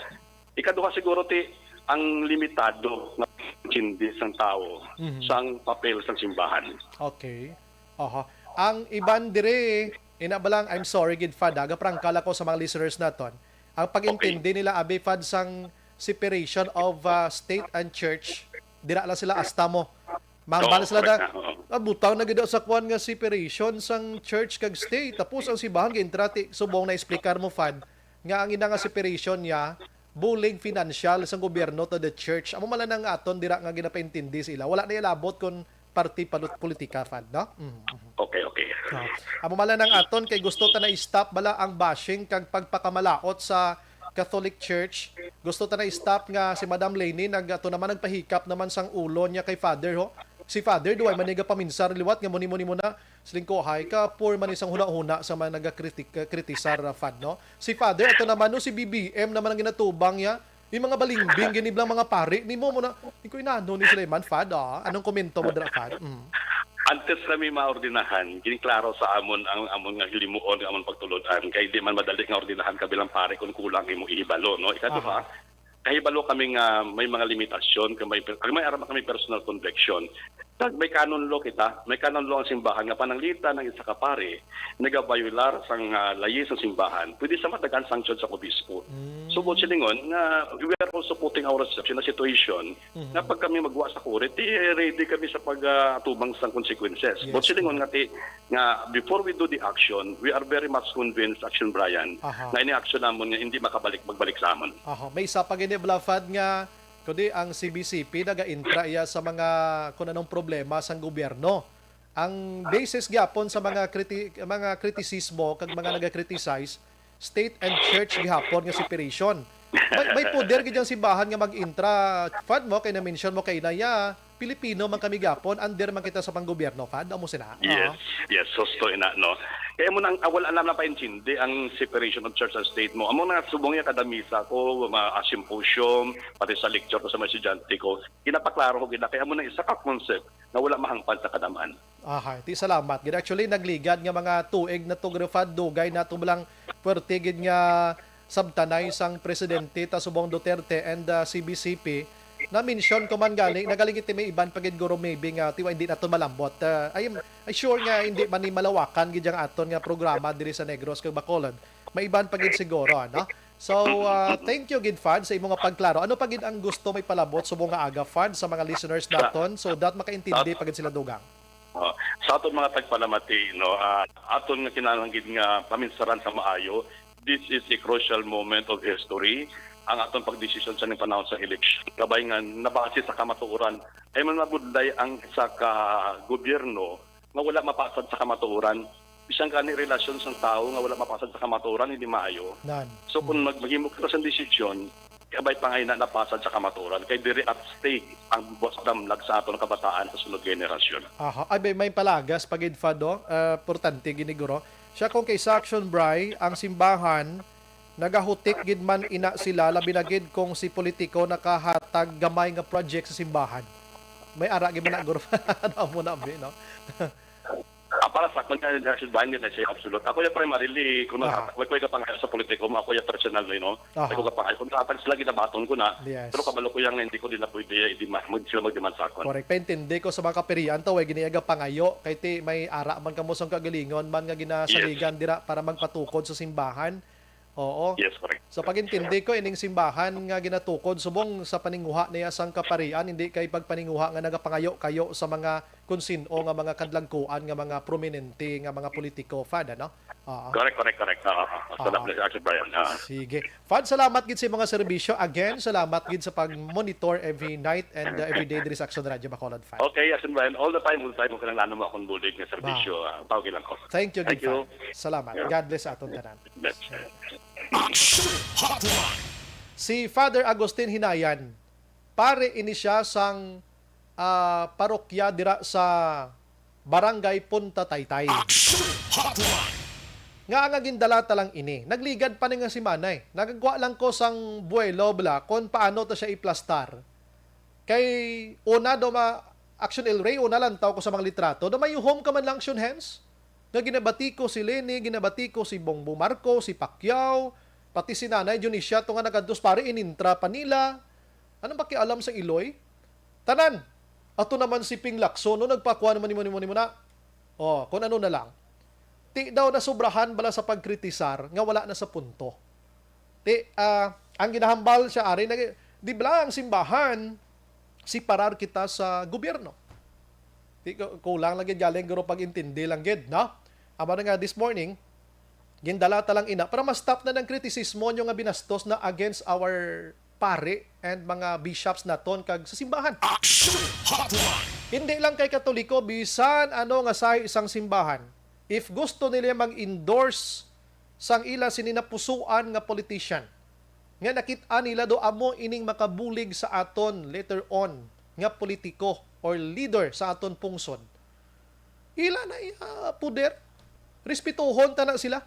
Ikaduha siguro, ti, ang limitado nga intindi sang tawo Mhm. sang papel sang simbahan. Okay. Aha. Ang iban diri, ina ba lang, I'm sorry gid, Fad, ha, gaprangkal ako sa mga listeners naton. Ang pag-intindi Okay. nila, abi, Fad, sang separation of, ah, state and church, dira lang sila asta mo. Mahambal Oo, sila correct da, na, oo. ah, butang na gid sa kwan nga separation sang church kag state. Tapos ang simbahan, gintrati, subong na explicar mo, Fad, nga ang ina nga separation niya, bulig financial sang gobyerno to the church. Amo man lang ang aton dira nga ginapaintindi sa ila. Wala na ilabot kon parte palut-, politika, Fad, no? Mhm, mhm. Okay, okay. Ah, amo man lang ang aton kay gusto ta na i-stop bala ang bashing kag pagpakamalaot sa Catholic Church. Gusto ta na i-stop nga si Madam Leni nag-, ato naman, nagpahikap naman sang ulo niya kay Father, ho. Si Father, duway man niya paminsar liwat nga muni-muni mo na, siling ko, hay ka, poor man isang huna-huna sa mga nagakritik-, kritisar, uh, Fad, no? Si Father, ato naman, no, si B B M naman ang ginatubang niya. Yung mga balingbing, gini lang mga pari, nimo mo na, di ko inano ni Sulaiman, Fad, ah. Anong komento mo dira, Fad? Mm. Antes kami maordinahan, ginklaro sa amon ang amon nga hilimuon, ang amon pagtulod-an. Kay di man madali nga ordinahan ka bilang pari kung kulang imo ihibalo, no? Ikaduha, Aha. kahibalo kami nga may mga limitasyon, kag may, kag may ara man kami personal conviction. Kag may canon law kita, may canon law ang simbahan nga pananglitan ang isa ka pari nagabayolar sang, ah, layi sang simbahan, pwede sa matagaan sanction sa obispo. Mm. So, buot silingon nga we are also putting ourselves in a situation Mhm. nga pag kami magwa sa korte, eh, ready kami sa pag, ah, atubang sang consequences. Yes, Buot silingon correct. nga ti-, nga before we do the action, we are very much convinced, Action Brian, Aha. nga ini action namon nga hindi makabalik, magbalik sa amon. Aha. May isa pa gini, bala, Fad, nga kundi ang C B C P naga-intra iya sa mga kun anong problema sang gobyerno. Ang basis gyapon sa mga kriti-, mga kritisismo kag mga naga-criticize, state and church gihapon nga separation. May, may poder gid ang simbahan nga mag-intra, Fad, mo kay na-mention mo kay inaya, Pilipino man kami gihapon, under man kita sa panggobyerno, Fad, amo sina. Yes, Oo. yes, husto ina, no. Kaya mo nang, ah, wala na napaintindi ang separation of church and state mo. Amo na subong niya kada misa ko, ma-, ah, symposium, pati sa lecture ko sa mga estudyante ko, ginapaklaro ko gina, kaya mo na isa ka concept na wala mahangpan sa kadaman. Aha, ti salamat gid. Actually, nagligad nga mga tuig na to, Fad, dugay na to lang puwerte gid nga sabtanay sang presidente ta subong Duterte and, ah, C B C P. Na-mention ko man gani, nagaling iti may iban pa gid guro maybe nga tiwa hindi nato malambot. Ah, I am, I sure nga hindi man ni malawakan gid ang aton nga programa diri sa Negros kag Bacolod. May iban pa gid siguro, ano? So, ah, thank you gid, Fad, sa imo nga pagklaro. Ano pa gid ang gusto may palabot subong nga aga, Fad, sa mga listeners naton so that makaintindi pa gid sila dugang? Oh, sa aton mga tagpalamati, no, ah, aton nga kinahanglan gid nga paminsaran sa maayo, this is a crucial moment of history, ang aton pagdesisyon sa ning panahon sa eleksyon. Kabay nga nabase sa kamatuoran, ay man mabudlay ang isa ka gobyerno nga wala mapasad sa kamatuoran. bisan gani relasyon sang tawo nga wala mapasad sa kamatuoran, hindi maayo. Nan. So, kung Mm. mag-, maghimo ka sa desisyon, kabay pa nga ina napasad sa kamatuoran, kay diri at stake ang buwas damlag sa aton kabataan sa sunod generasyon. Aha. Ay, may, may palagas pa gid, Fado. Ah, importante gini, guro. Siya kung kay sa action, Bri, ang simbahan, nagahutik gid man ina sila, labi na gid kung si politiko nakahatag gamay nga project sa simbahan. May ara gid man na, guro. Ano mo na, bi, no? Ah, para sa akon, na, na, sa bayan, na siya absolute. Ako yung primarily, kung Aha. naghatag, may kuya kapangayo sa politiko mo, ako yung personal, you know. Aha. May kuya kapangayo. Kung naghatag sila, ginabaton ko na. Yes. Pero kabalo ko yung hindi ko din na pwede, hindi ma-, mag-, sila mag-demand sa akon. Correct. Paintindi ko sa mga kapirian to, way gini nga pangayo. Kay ti, may ara man kamo sang kagalingon man nga ginasaligan Yes. dira para magpatukod sa simbahan. Oo. Yes, correct. So, pagintindi ko, ining simbahan nga ginatukod, subong sa paninguha niya sang kaparian, hindi kay pagpaninguha nga nagapangayo kayo sa mga kung sin-o nga mga kadlagkuan nga mga prominente nga mga politiko, Fad, ano? Oo. Correct, correct, correct. Oo, oo. Oo. Salamat, Sir Brian. Ah. Sige. Fad, salamat gid sa mga serbisyo. Again, salamat gid sa pag-monitor every night and, uh, every day diri sa Action Radio Bacolod, Fad. Okay, Action Brian. All the time, all the time, kung kinahanglan mo akong bulig nga serbisyo, Wow. ah, tawag lang ko. Thank you, Thank gid, you. Fad. Salamat. Yeah. God bless sa aton tanan. Action Hotline. Si Father Agustin Hinayan, pare ini siya sang, ah, parokya dira sa Barangay Punta Taytay. Action Hotline. Nga nga gindala ta lang ini. Nagligad pa ni nga semana, eh. Nagagwa lang ko sang buwelo, bala, kung paano ta siya iplastar. Kay una daw ma-, Action El Rey, una lang taw ko sa mga litrato. Daw may home ka man lang, Action Hens? Nga ginabati ko si Leni, ginabati ko si Bongbong Marcos, si Pacquiao, pati si Nanay Dionisia, to nga nagadtos pare, inintra pa nila. Anong pakialam sa Iloy? Tanan! Ato naman si Ping Lacson, no? Nagpakuha naman nimo, nimo, nimo na. Oh, kung ano na lang. Ti daw nasubrahan bala sa pagkritisar nga wala na sa punto. Ti, ah, ang ginahambal siya, ari, nag-, di bala ang simbahan, siparar kita sa gobyerno. Ti, ku-, kulang lang gid galing, guro, pag-intindi lang gid, no? Amo na nga this morning, gindala ta lang ina para ma-stop na ng kritisismo nyo nga binastos na against our pare and mga bishops naton kag sa simbahan. Action Hotline. Hindi lang kay Katoliko, bisan ano nga sahi sang simbahan. If gusto nila mag-endorse sang ila sini napusuan nga politician, nga nakit-an nila do amo ining makabulig sa aton later on nga politiko or leader sa aton pungsod, ila na iya poder. Respetuhon ta na sila.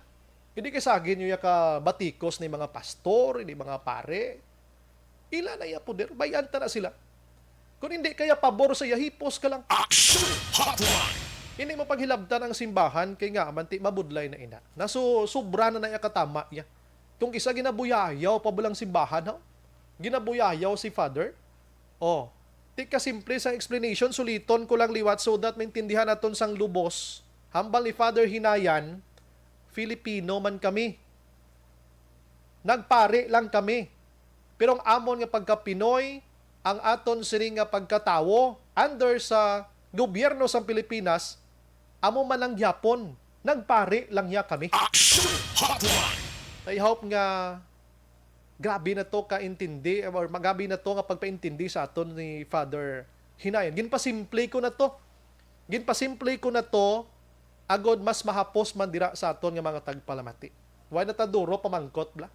Hindi kay sagin nyo ya ka batikos ni mga pastor, ni mga pare. Ila na iya poder. Bayan ta na sila. Kung hindi kaya pabor sa iya, hipos ka lang. Action Hotline. Hindi mo paghilabtan ang simbahan kay nga man ti mabudlay na ina. Nasu-, sobra na na iya katama iya. Kung isa ginabuyayaw pa bulang simbahan, ha? Ginabuyayaw si Father? Oh, ti kasimple sang explanation, suliton ko lang liwat so that maintindihan naton sang lubos. Hambal ni Father Hinayan, Filipino man kami. Nagpari lang kami. Pero ang amon nga pagka-Pinoy, ang aton sini nga pagkatawo, under sa gobyerno sang Pilipinas, amo man lang gyapon, nagpari lang niya kami. Action Hotline! I hope nga grabe na to kaintindi, or magabi na to nga pagpaintindi sa aton ni Father Hinayan. Ginpasimple ko na to. Ginpasimple ko na to, agod mas mahapos man dira sa aton nga mga tagpalamati. Wala na ta duro pamangkot, bla.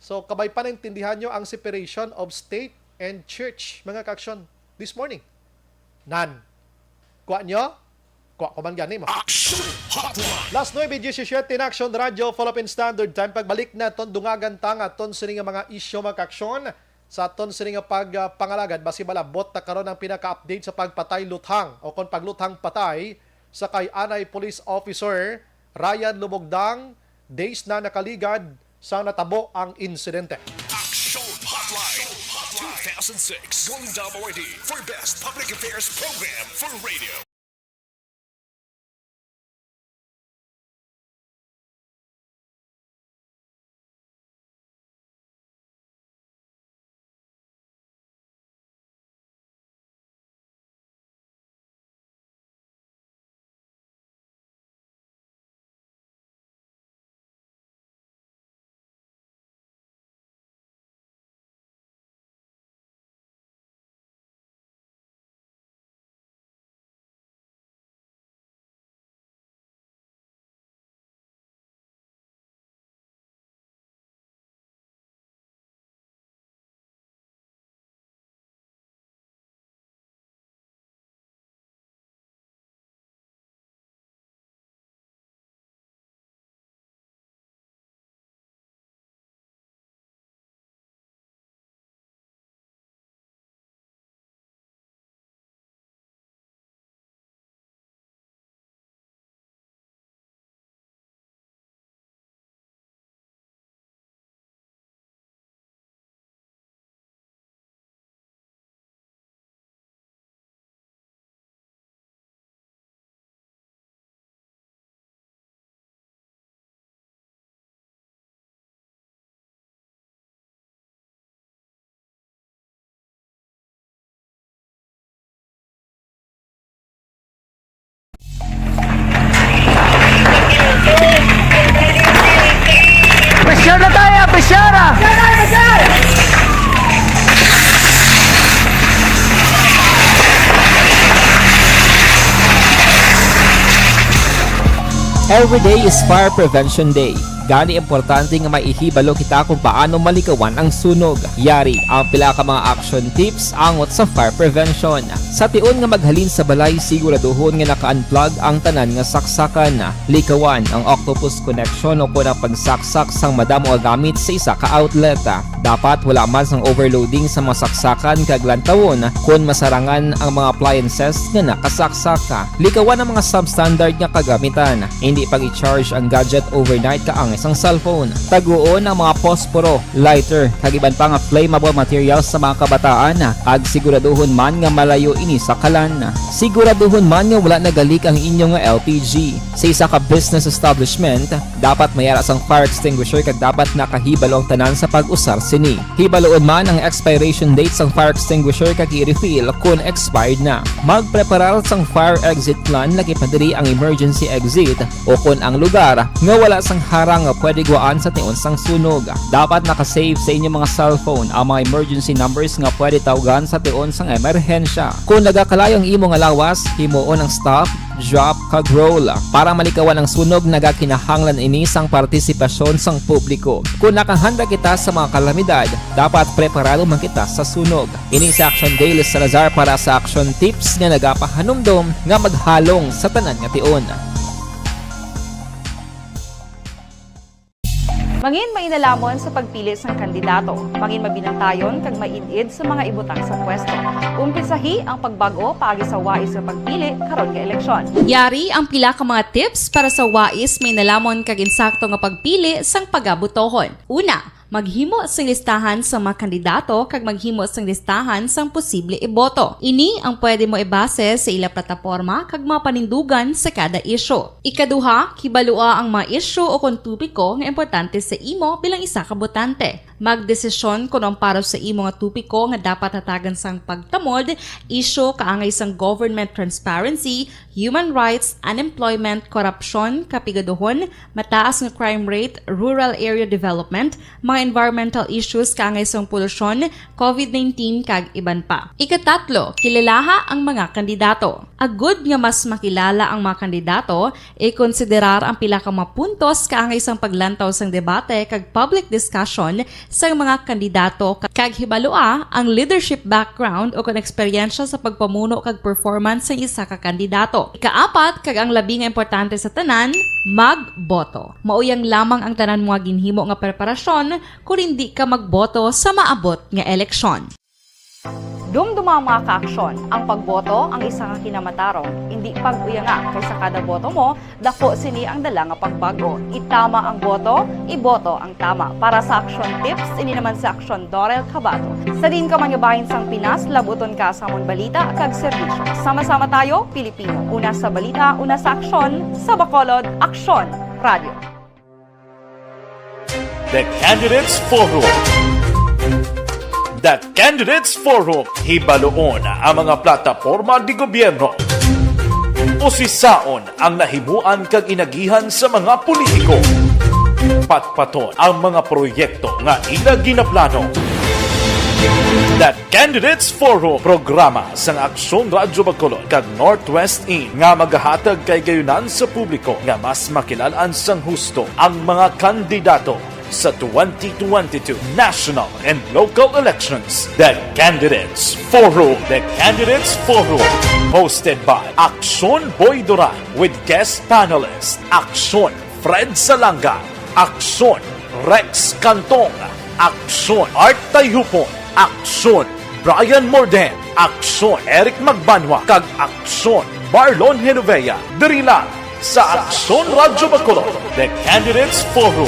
So, kabay pa naintindihan nyo ang separation of state and church, mga ka-aksyon, this morning. Nan. Kuha nyo? Kuha ko man gani mo. Action Hotline! Las nuebe diecisiete na Action Radio, Philippine Standard Time. Pagbalik naton, dungagan ta nga aton sini nga mga isyu, mga ka-aksyon. Sa aton sini nga pag, ah, pangalagad, basi malabot na karon ang pinaka-update sa pagpatay luthang o kon pagluthang patay sa kay anay police officer Ryan Lumogdang, days na nakaligad sa natabo ang insidente. Action Hotline two thousand six Golden Dome Awardee for Best Public Affairs Program for Radio. Every day is Fire Prevention Day. Gani, importante nga maihibalo kita kung paano malikawan ang sunog. Yari ang pila ka mga action tips angot sa fire prevention. Sa tion nga maghalin sa balay, siguraduhon nga naka-unplug ang tanan nga saksakan. Likawan ang octopus connection o kon ang pagsaksak sang madamo nga gamit sa isa ka outlet. Dapat wala man sang overloading sa mga saksakan kag lantawon kon masarangan ang mga appliances nga nakasaksak. Likawan ang mga substandard nga kagamitan. Hindi pag-i-charge ang gadget overnight kaangay sang cellphone. Taguon ang mga posporo, lighter, kag iban pa nga flammable materials sa mga kabataan, kag siguraduhon man nga malayo ini sa kalan. Siguraduhon man nga wala nagalik ang inyo nga L P G. Sa isa ka business establishment, dapat may ara sang fire extinguisher kag dapat nakahibalo ang tanan sa pag-usar sini. Hibaloon man ang expiration date sang fire extinguisher kag i-refill kon expired na. Magpreparar sang fire exit plan, lakip na diri ang emergency exit, o kon ang lugar nga wala sang harang nga pwede guwaan sa tion sang sunog. Dapat naka-save sa inyong mga cellphone ang mga emergency numbers nga pwede tawgan sa tion sang emerhensya. Kon nagakalayo ang imo nga lawas, himuon ang stop, drop, kag roll. Para malikawan ang sunog, nagakinahanglan ini sang partisipasyon sang publiko. Kon nakahanda kita sa mga kalamidad, dapat preparado man kita sa sunog. Ini si Action Daily Salazar para sa Action Tips nga nagapahanumdom nga maghalong sa tanan nga tion. Mangin mainalamon sa pagpili sang kandidato. Mangin mabinantayon kag maid-id sa mga ibutang sa pwesto. Umpisahi ang pagbag-o paagi sa wais nga pagpili karon nga eleksyon. Yari ang pila ka mga tips para sa wais, mainalamon kag insakto nga pagpili sang pagabotohon. Una, maghimo sing listahan sa mga kandidato kag maghimo sing listahan sang posible iboto. Ini ang pwede mo ibase sa ila plataporma kag mga panindugan sa kada isyu. Ikaduha, kibalua ang mga isyu o kon topiko nga importante sa imo bilang isa ka botante. Magdesisyon kon ang para sa imo nga topiko nga dapat hatagan sang pagtamod, isyu kaangay sang government transparency, human rights, unemployment, korupsyon, kapigaduhon, mataas nga crime rate, rural area development, mga environmental issues kaangay sang polusyon, covid nineteen, kag iban pa. Ikatatlo, kilalaha ang mga kandidato. Agud nga mas makilala ang mga kandidato, ikonsiderar ang pila ka mga puntos kaangay sang paglantaw sang debate kag public discussion sang mga kandidato, kag hibalua ang leadership background o kon eksperyensya sa pagpamuno kag performance sang isa ka kandidato. Ikaapat, kag ang labi nga importante sa tanan, magboto. Mauyang lamang ang tanan mo nga ginhimo nga preparasyon kon indi ka magboto sa maabot nga eleksyon. Dumduma ang mga kaaksyon. Ang pagboto ang isa ka kinamatarong. Indi pag-uyanga, kay sa kada boto mo, dako sini ang dala nga pagbag-o. Itama ang boto, iboto ang tama. Para sa Action Tips, ini naman si Action Dorel Cabato. Sa diin ka man nga bahin sang Pinas, labuton ka sa amon balita kag serbisyo. Sama-sama tayo, Pilipino. Una sa balita, una sa aksyon, sa Bacolod, Aksyon Radio. The Candidates Forum. The Candidates Forum, hibaluon ang mga plataporma de gobyerno. Usisaon ang nahimuan kag inagihan sa mga politiko. Patpaton ang mga proyekto nga ila ginaplano. The Candidates Forum, programa sang Aksyon Radyo Bacolod kag Northwest In, nga magahatag kay gayunan sa publiko nga mas makilal-an sang husto ang mga kandidato sa twenty twenty-two national and local elections. The Candidates Forum. The Candidates Forum, hosted by Aksyon Boy Duran with guest panelist Aksyon Fred Salanga, Aksyon Rex Cantong, Aksyon Art Tayhupon, Aksyon Brian Morden, Aksyon Eric Magbanwa, kag Aksyon Marlon Genovea, diri lang sa Aksyon Radyo Bacolod, The Candidates Forum.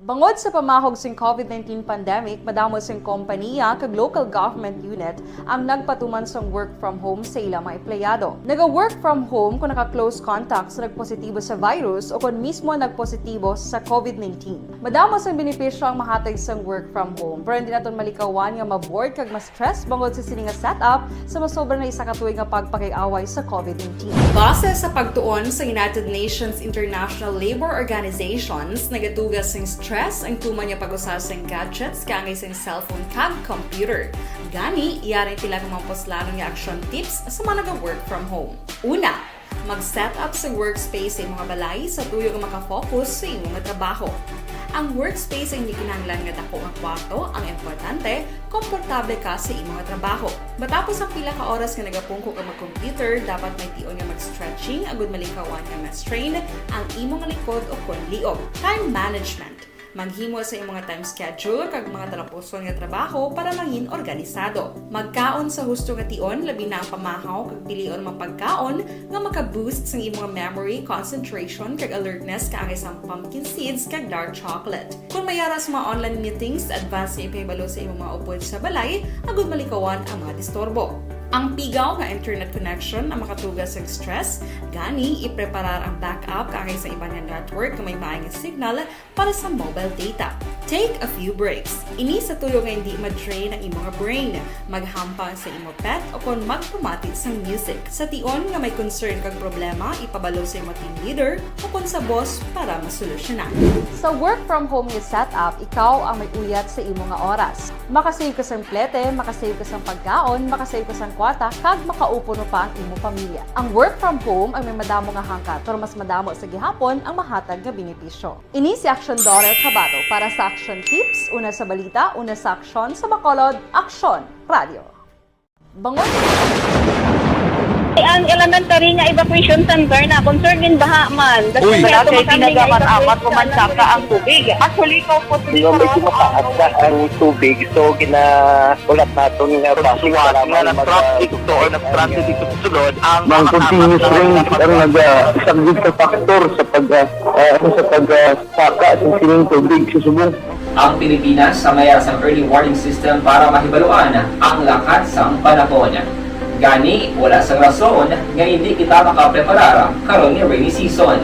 Bangod sa pamahog sing covid nineteen pandemic, madamo sing kompaniya kag local government unit ang nagpatuman sang work from home sa ila mga empleyado. Naga-work from home kon naka-close contact sa nagpositibo sa virus o kon mismo nagpositibo sa covid nineteen. Madamo sang benepisyo ang mahatag sang work from home, pero hindi naton malikawan nga ma-bored kag ma-stress bangod sa sini nga setup sa masobra na isa ka tuig nga pagpakig-away sa covid nineteen. Base sa pagtuon sa United Nations International Labour Organizations, nagaduga sing stress ang tuman nga pag-usa sing gadgets kaangay sing cellphone kag computer. Gani, yari ang pila ka mga puslanon nga action tips sa mga naga-work from home. Una, Mag-set up sa workspace sa imong balay sa tuyo nga makafocus sa imong trabaho. Ang workspace ang hindi kinahanglan nga dako nga kwarto, ang importante, komportable ka sa imong trabaho. Matapos ang pila ka oras nga nagapungko ka mag-computer, dapat may tion nga mag-stretching agud malikawan nga ma-strain ang imong likod o kon liog. Time management. Maghimo sa imong time schedule kag mga talapuson nga trabaho para mangin organisado. Magkaon sa husto nga tion, labi na ang pamahaw kag pilion mga pagkaon nga maka-boost sang imong memory, concentration kag alertness kaangay sang pumpkin seeds kag dark chocolate. Kung may ara sa mga online meetings, advance nga ipahibalo sa imong mga upod sa balay agud malikawan ang mga disturbo. Ang pigaw nga internet connection ang makatuga sa stress, gani ipreparar ang backup kaangay sa iban nga network nga may maay nga signal para sa mobile data. Take a few breaks. Ini sa tuyo nga hindi ma-drain ang imong brain. Maghampang sa imong pet o kon magpamati sang music. Sa tion nga may concern kag problema, ipabalo sa imong team leader o kon sa boss para masolusyonan. Sa work from home nga setup, ikaw ang may uyat sa imo nga oras. Makasave ka sang plete, makasave ka sang pagkaon, makasave ka sang kwarta, kag makaupod pa ang imong pamilya. Ang work from home ang may madamo nga hangkat, pero mas madamo sa gihapon ang mahatag nga benepisyo. Ini si Action Daughter Kabato para sa Action Tips, una sa balita, una sa aksyon, sa Bacolod, Aksyon Radio. Bangon! Ang elementary nga evacuation center na concern gin baha man. Uy! Wala kay tinaga man amat o mansaka ang tubig. Actually, ikaw po, di ba, medyo mataas na ang tubig, so ginaulat naton nga basi nga nag-traffic to or nag-transit dito sa sulod ang mga continuous rain ang nagasaglit sa factor sa pag, ah, ah, ano, sa pag, ah, saka sa sining tubig sa subong. Ang Pilipinas sa mayara sang early warning system para mahibaluan ang lakat sang panahon. Gani, wala sang rason nga hindi kita makapreparar karon nga rainy season.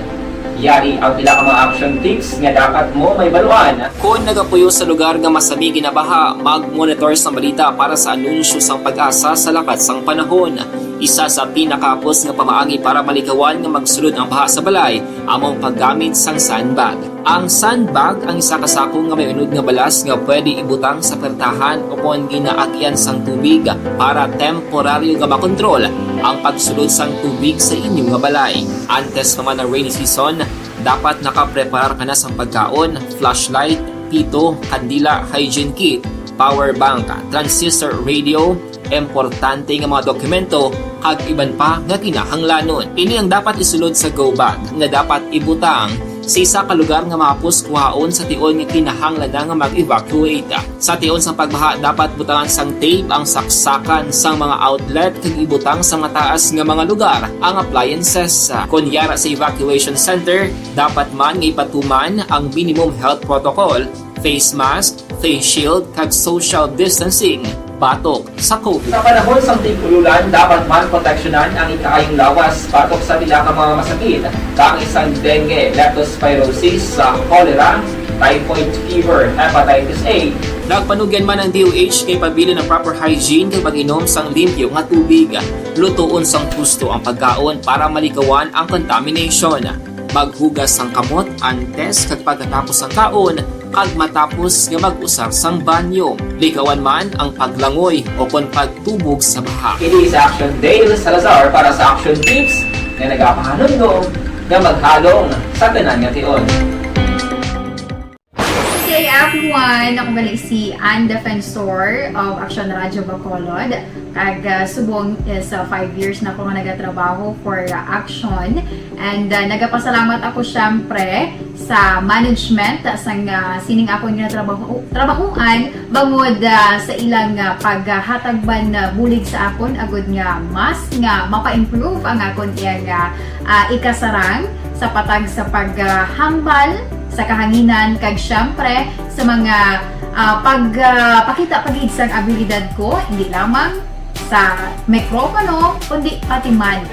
Yari ang pila ka mga action tips nga dapat mo mahibaluan. Kon nagapuyo sa lugar nga masami ginabaha, mag-monitor sang balita para sa anunsyo sang PAGASA sa lakat sang panahon. Isa sa pinakahapos nga pamaagi para malikawan nga magsulod ang baha sa balay amo ang paggamit sang sandbag. Ang sandbag ang isa ka sako nga may unod nga balas nga pwede ibutang sa pertahan o kon ginaagian sang tubig para temporaryo nga makontrol ang pagsulod sang tubig sa inyo nga balay. Antes pa man ang rainy season, dapat nakapreparar ka na sang pagkaon, flashlight, pito, kandila, hygiene kit, power bank, transistor radio, importante nga mga dokumento, kag iban pa nga kinahanglanon. Ini ang dapat isulod sa go bag nga dapat ibutang sa isa ka lugar nga mahapos kuhaon sa tion nga kinahanglan na nga mag-evacuate. Sa tion sang pagbaha, dapat butangan sang tape ang saksakan sang mga outlet kag ibutang sa mataas nga mga lugar ang appliances. Kon yara sa evacuation center, dapat man nga ipatuman ang minimum health protocol, face mask, face shield, kag social distancing batok sa COVID. Sa panahon sang tig-ululan, dapat man proteksyonan ang ikaayong lawas batok sa pila ka mga masakit, kaangay sang dengue, leptospirosis, sa cholera, typhoid fever, hepatitis A. Nagpanugyan man ang D O H nga ipabilin ang proper hygiene kag pag-inom sang limpyo nga tubig. Lutoon sang husto ang pagkaon para malikawan ang contamination. Maghugas sang kamot antes kag pagkatapos sang kaon, kag matapos nga mag-usar sang banyo. Likawan man ang paglangoy o kon pagtubog sa baha. Ini si Action Dale Salazar para sa Action Tips nga nagapahanumdom nga maghalong sa tanan nga tion. Good day, everyone! Ako gali si Ann Defensor of Action Radio Bacolod. Kag, ah, subong is, ah, five years na ako nga nagatrabaho for, ah, Action. And, ah, nagapasalamat ako, syempre, sa management, ah, sang, ah, sining akon nga trabaho, trabahuan, bangod, ah, sa ilang, ah, paghatag man, ah, bulig sa akon, agud nga mas nga mapa-improve ang akon iyang, ah, ah, ikasarang sa patag sa paghambal sa kahanginan, kag syempre sa mga, ah, pag, ah, pakita pa gid sang abilidad ko, hindi lamang sa mikropono, kundi pati man.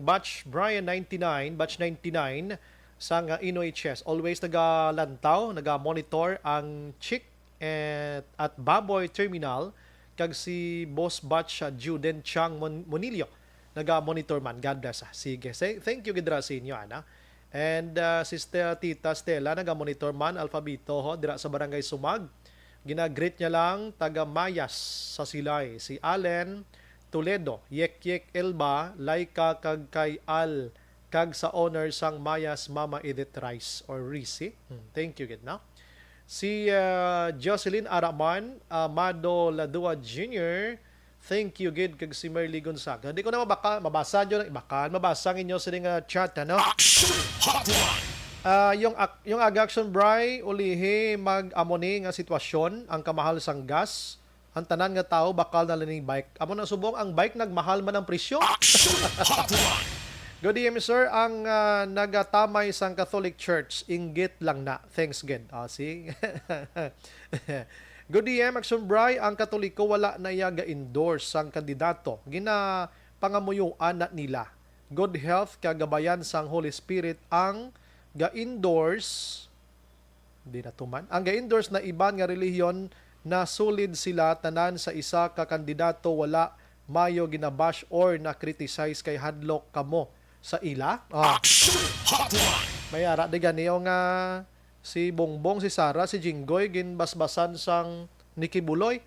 Batch Brian ninety-nine, batch ninety-nine, sang N O H S. Always nagalantaw, naga-monitor ang chick at, at baboy terminal, kag si Boss Batch, ah, Juden Chang Mon-, Monillo, naga-monitor man. God bless, ah. Sige. Say, thank you gid ra sa inyo, ana. And, ah, si Ste-, Tita Stella, naga-monitor man, Alphabito, ho, dira sa Barangay Sumag. Gina-greet niya lang, taga Mayas sa Silay. Si Allen Toledo, Yek Yek Elba, Laika, kag kay Al kag sa owner sang Mayas Mama Edith Rice or Risi. Hmm, thank you gid, no? Si, ah, Jocelyn Araman, Amado Ladua Junior, thank you gid, kag si Merly Gonzaga. Di ko na mabaka, mabasa nyo, ibakal, mabasa ang inyo sini nga chat, ano? Action Hotline! Ah, yung, ak- yung aga Action Bry, ulihi, mag-amo ni nga sitwasyon, ang kamahal sang gas, ang tanan nga tawo bakal na lang ning bike. Amo na subong, ang bike nagmahal man ang presyo. Action Hotline! Good D M, sir. Ang, ah, nagatamay sang Catholic Church, inggit lang na. Thanks gid. Ah, see? Good D M, Action Bry, ang Katoliko wala na iya ga-endorse sang kandidato. Ginapangamuyoan na nila. Good health kag gabayan sang Holy Spirit ang ga-endorse. Di na tuman. Ang ga-endorse na iban nga relihiyon na sulid sila tanan sa isa ka kandidato, wala mayo ginabash or na-criticize kay hadlok kamo sa ila. Ah. Action Hotline! May ara di ganiyo nga si Bongbong, si Sara, si Jinggoy ginbasbasan sang Nikki Buloy.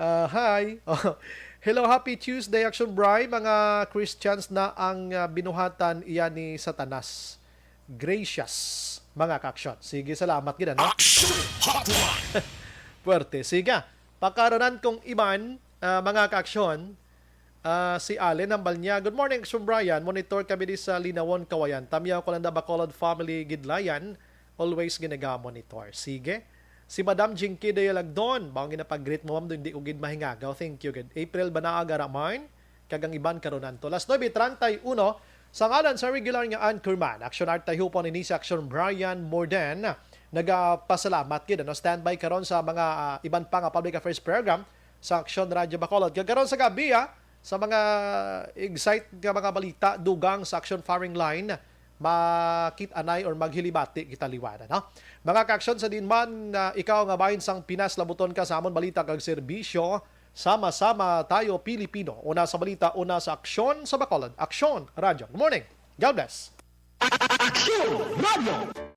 Ah, hi. Oh. Hello, happy Tuesday, Action Bry. Mga Christians na ang, ah, binuhatan iya ni Satanas. Gracious, mga ka-action. Sige, salamat gid, ano? Action Hotline! Puwerte. Sige. Pakaronan kong iban, ah, mga ka-action. Ah, si Allen Hambal niya, "Good morning, Action Brian. Monitor kami di sa Linawon, Kawayan. Tamyaw ko lang da Bacolod family, Gidlayan. Always ginagamonitor." Sige. Si Madam Jinky Dayalagdon, bawang ginapag-greet mo, ma'am, hindi ko gid mahingagaw. Thank you gid. April Banaag Araman, kag ang iban karon anto. Las nuebe treinta y uno, sa ngalan sa regular nga anchorman, Action Art Tayhupon, ini si Action Brian Morden. Nagapasalamat gid, ano, standby karon sa mga, ah, iban pa nga public affairs program sa Action Radio Bacolod. Kag karon sa gabi, ah, sa mga excite nga mga balita, dugang sa Action Firing Line, makit-anay or maghilibati kita liwat, no? Mga ka-action, sa diin man, ah, ikaw nga bahin sang Pinas, labuton ka sa amon balita kag serbisyo. Sama-sama tayo, Pilipino. Una sa balita, una sa aksyon sa Bacolod. Aksyon, Radyo. Good morning. God bless. Aksyon, Radyo.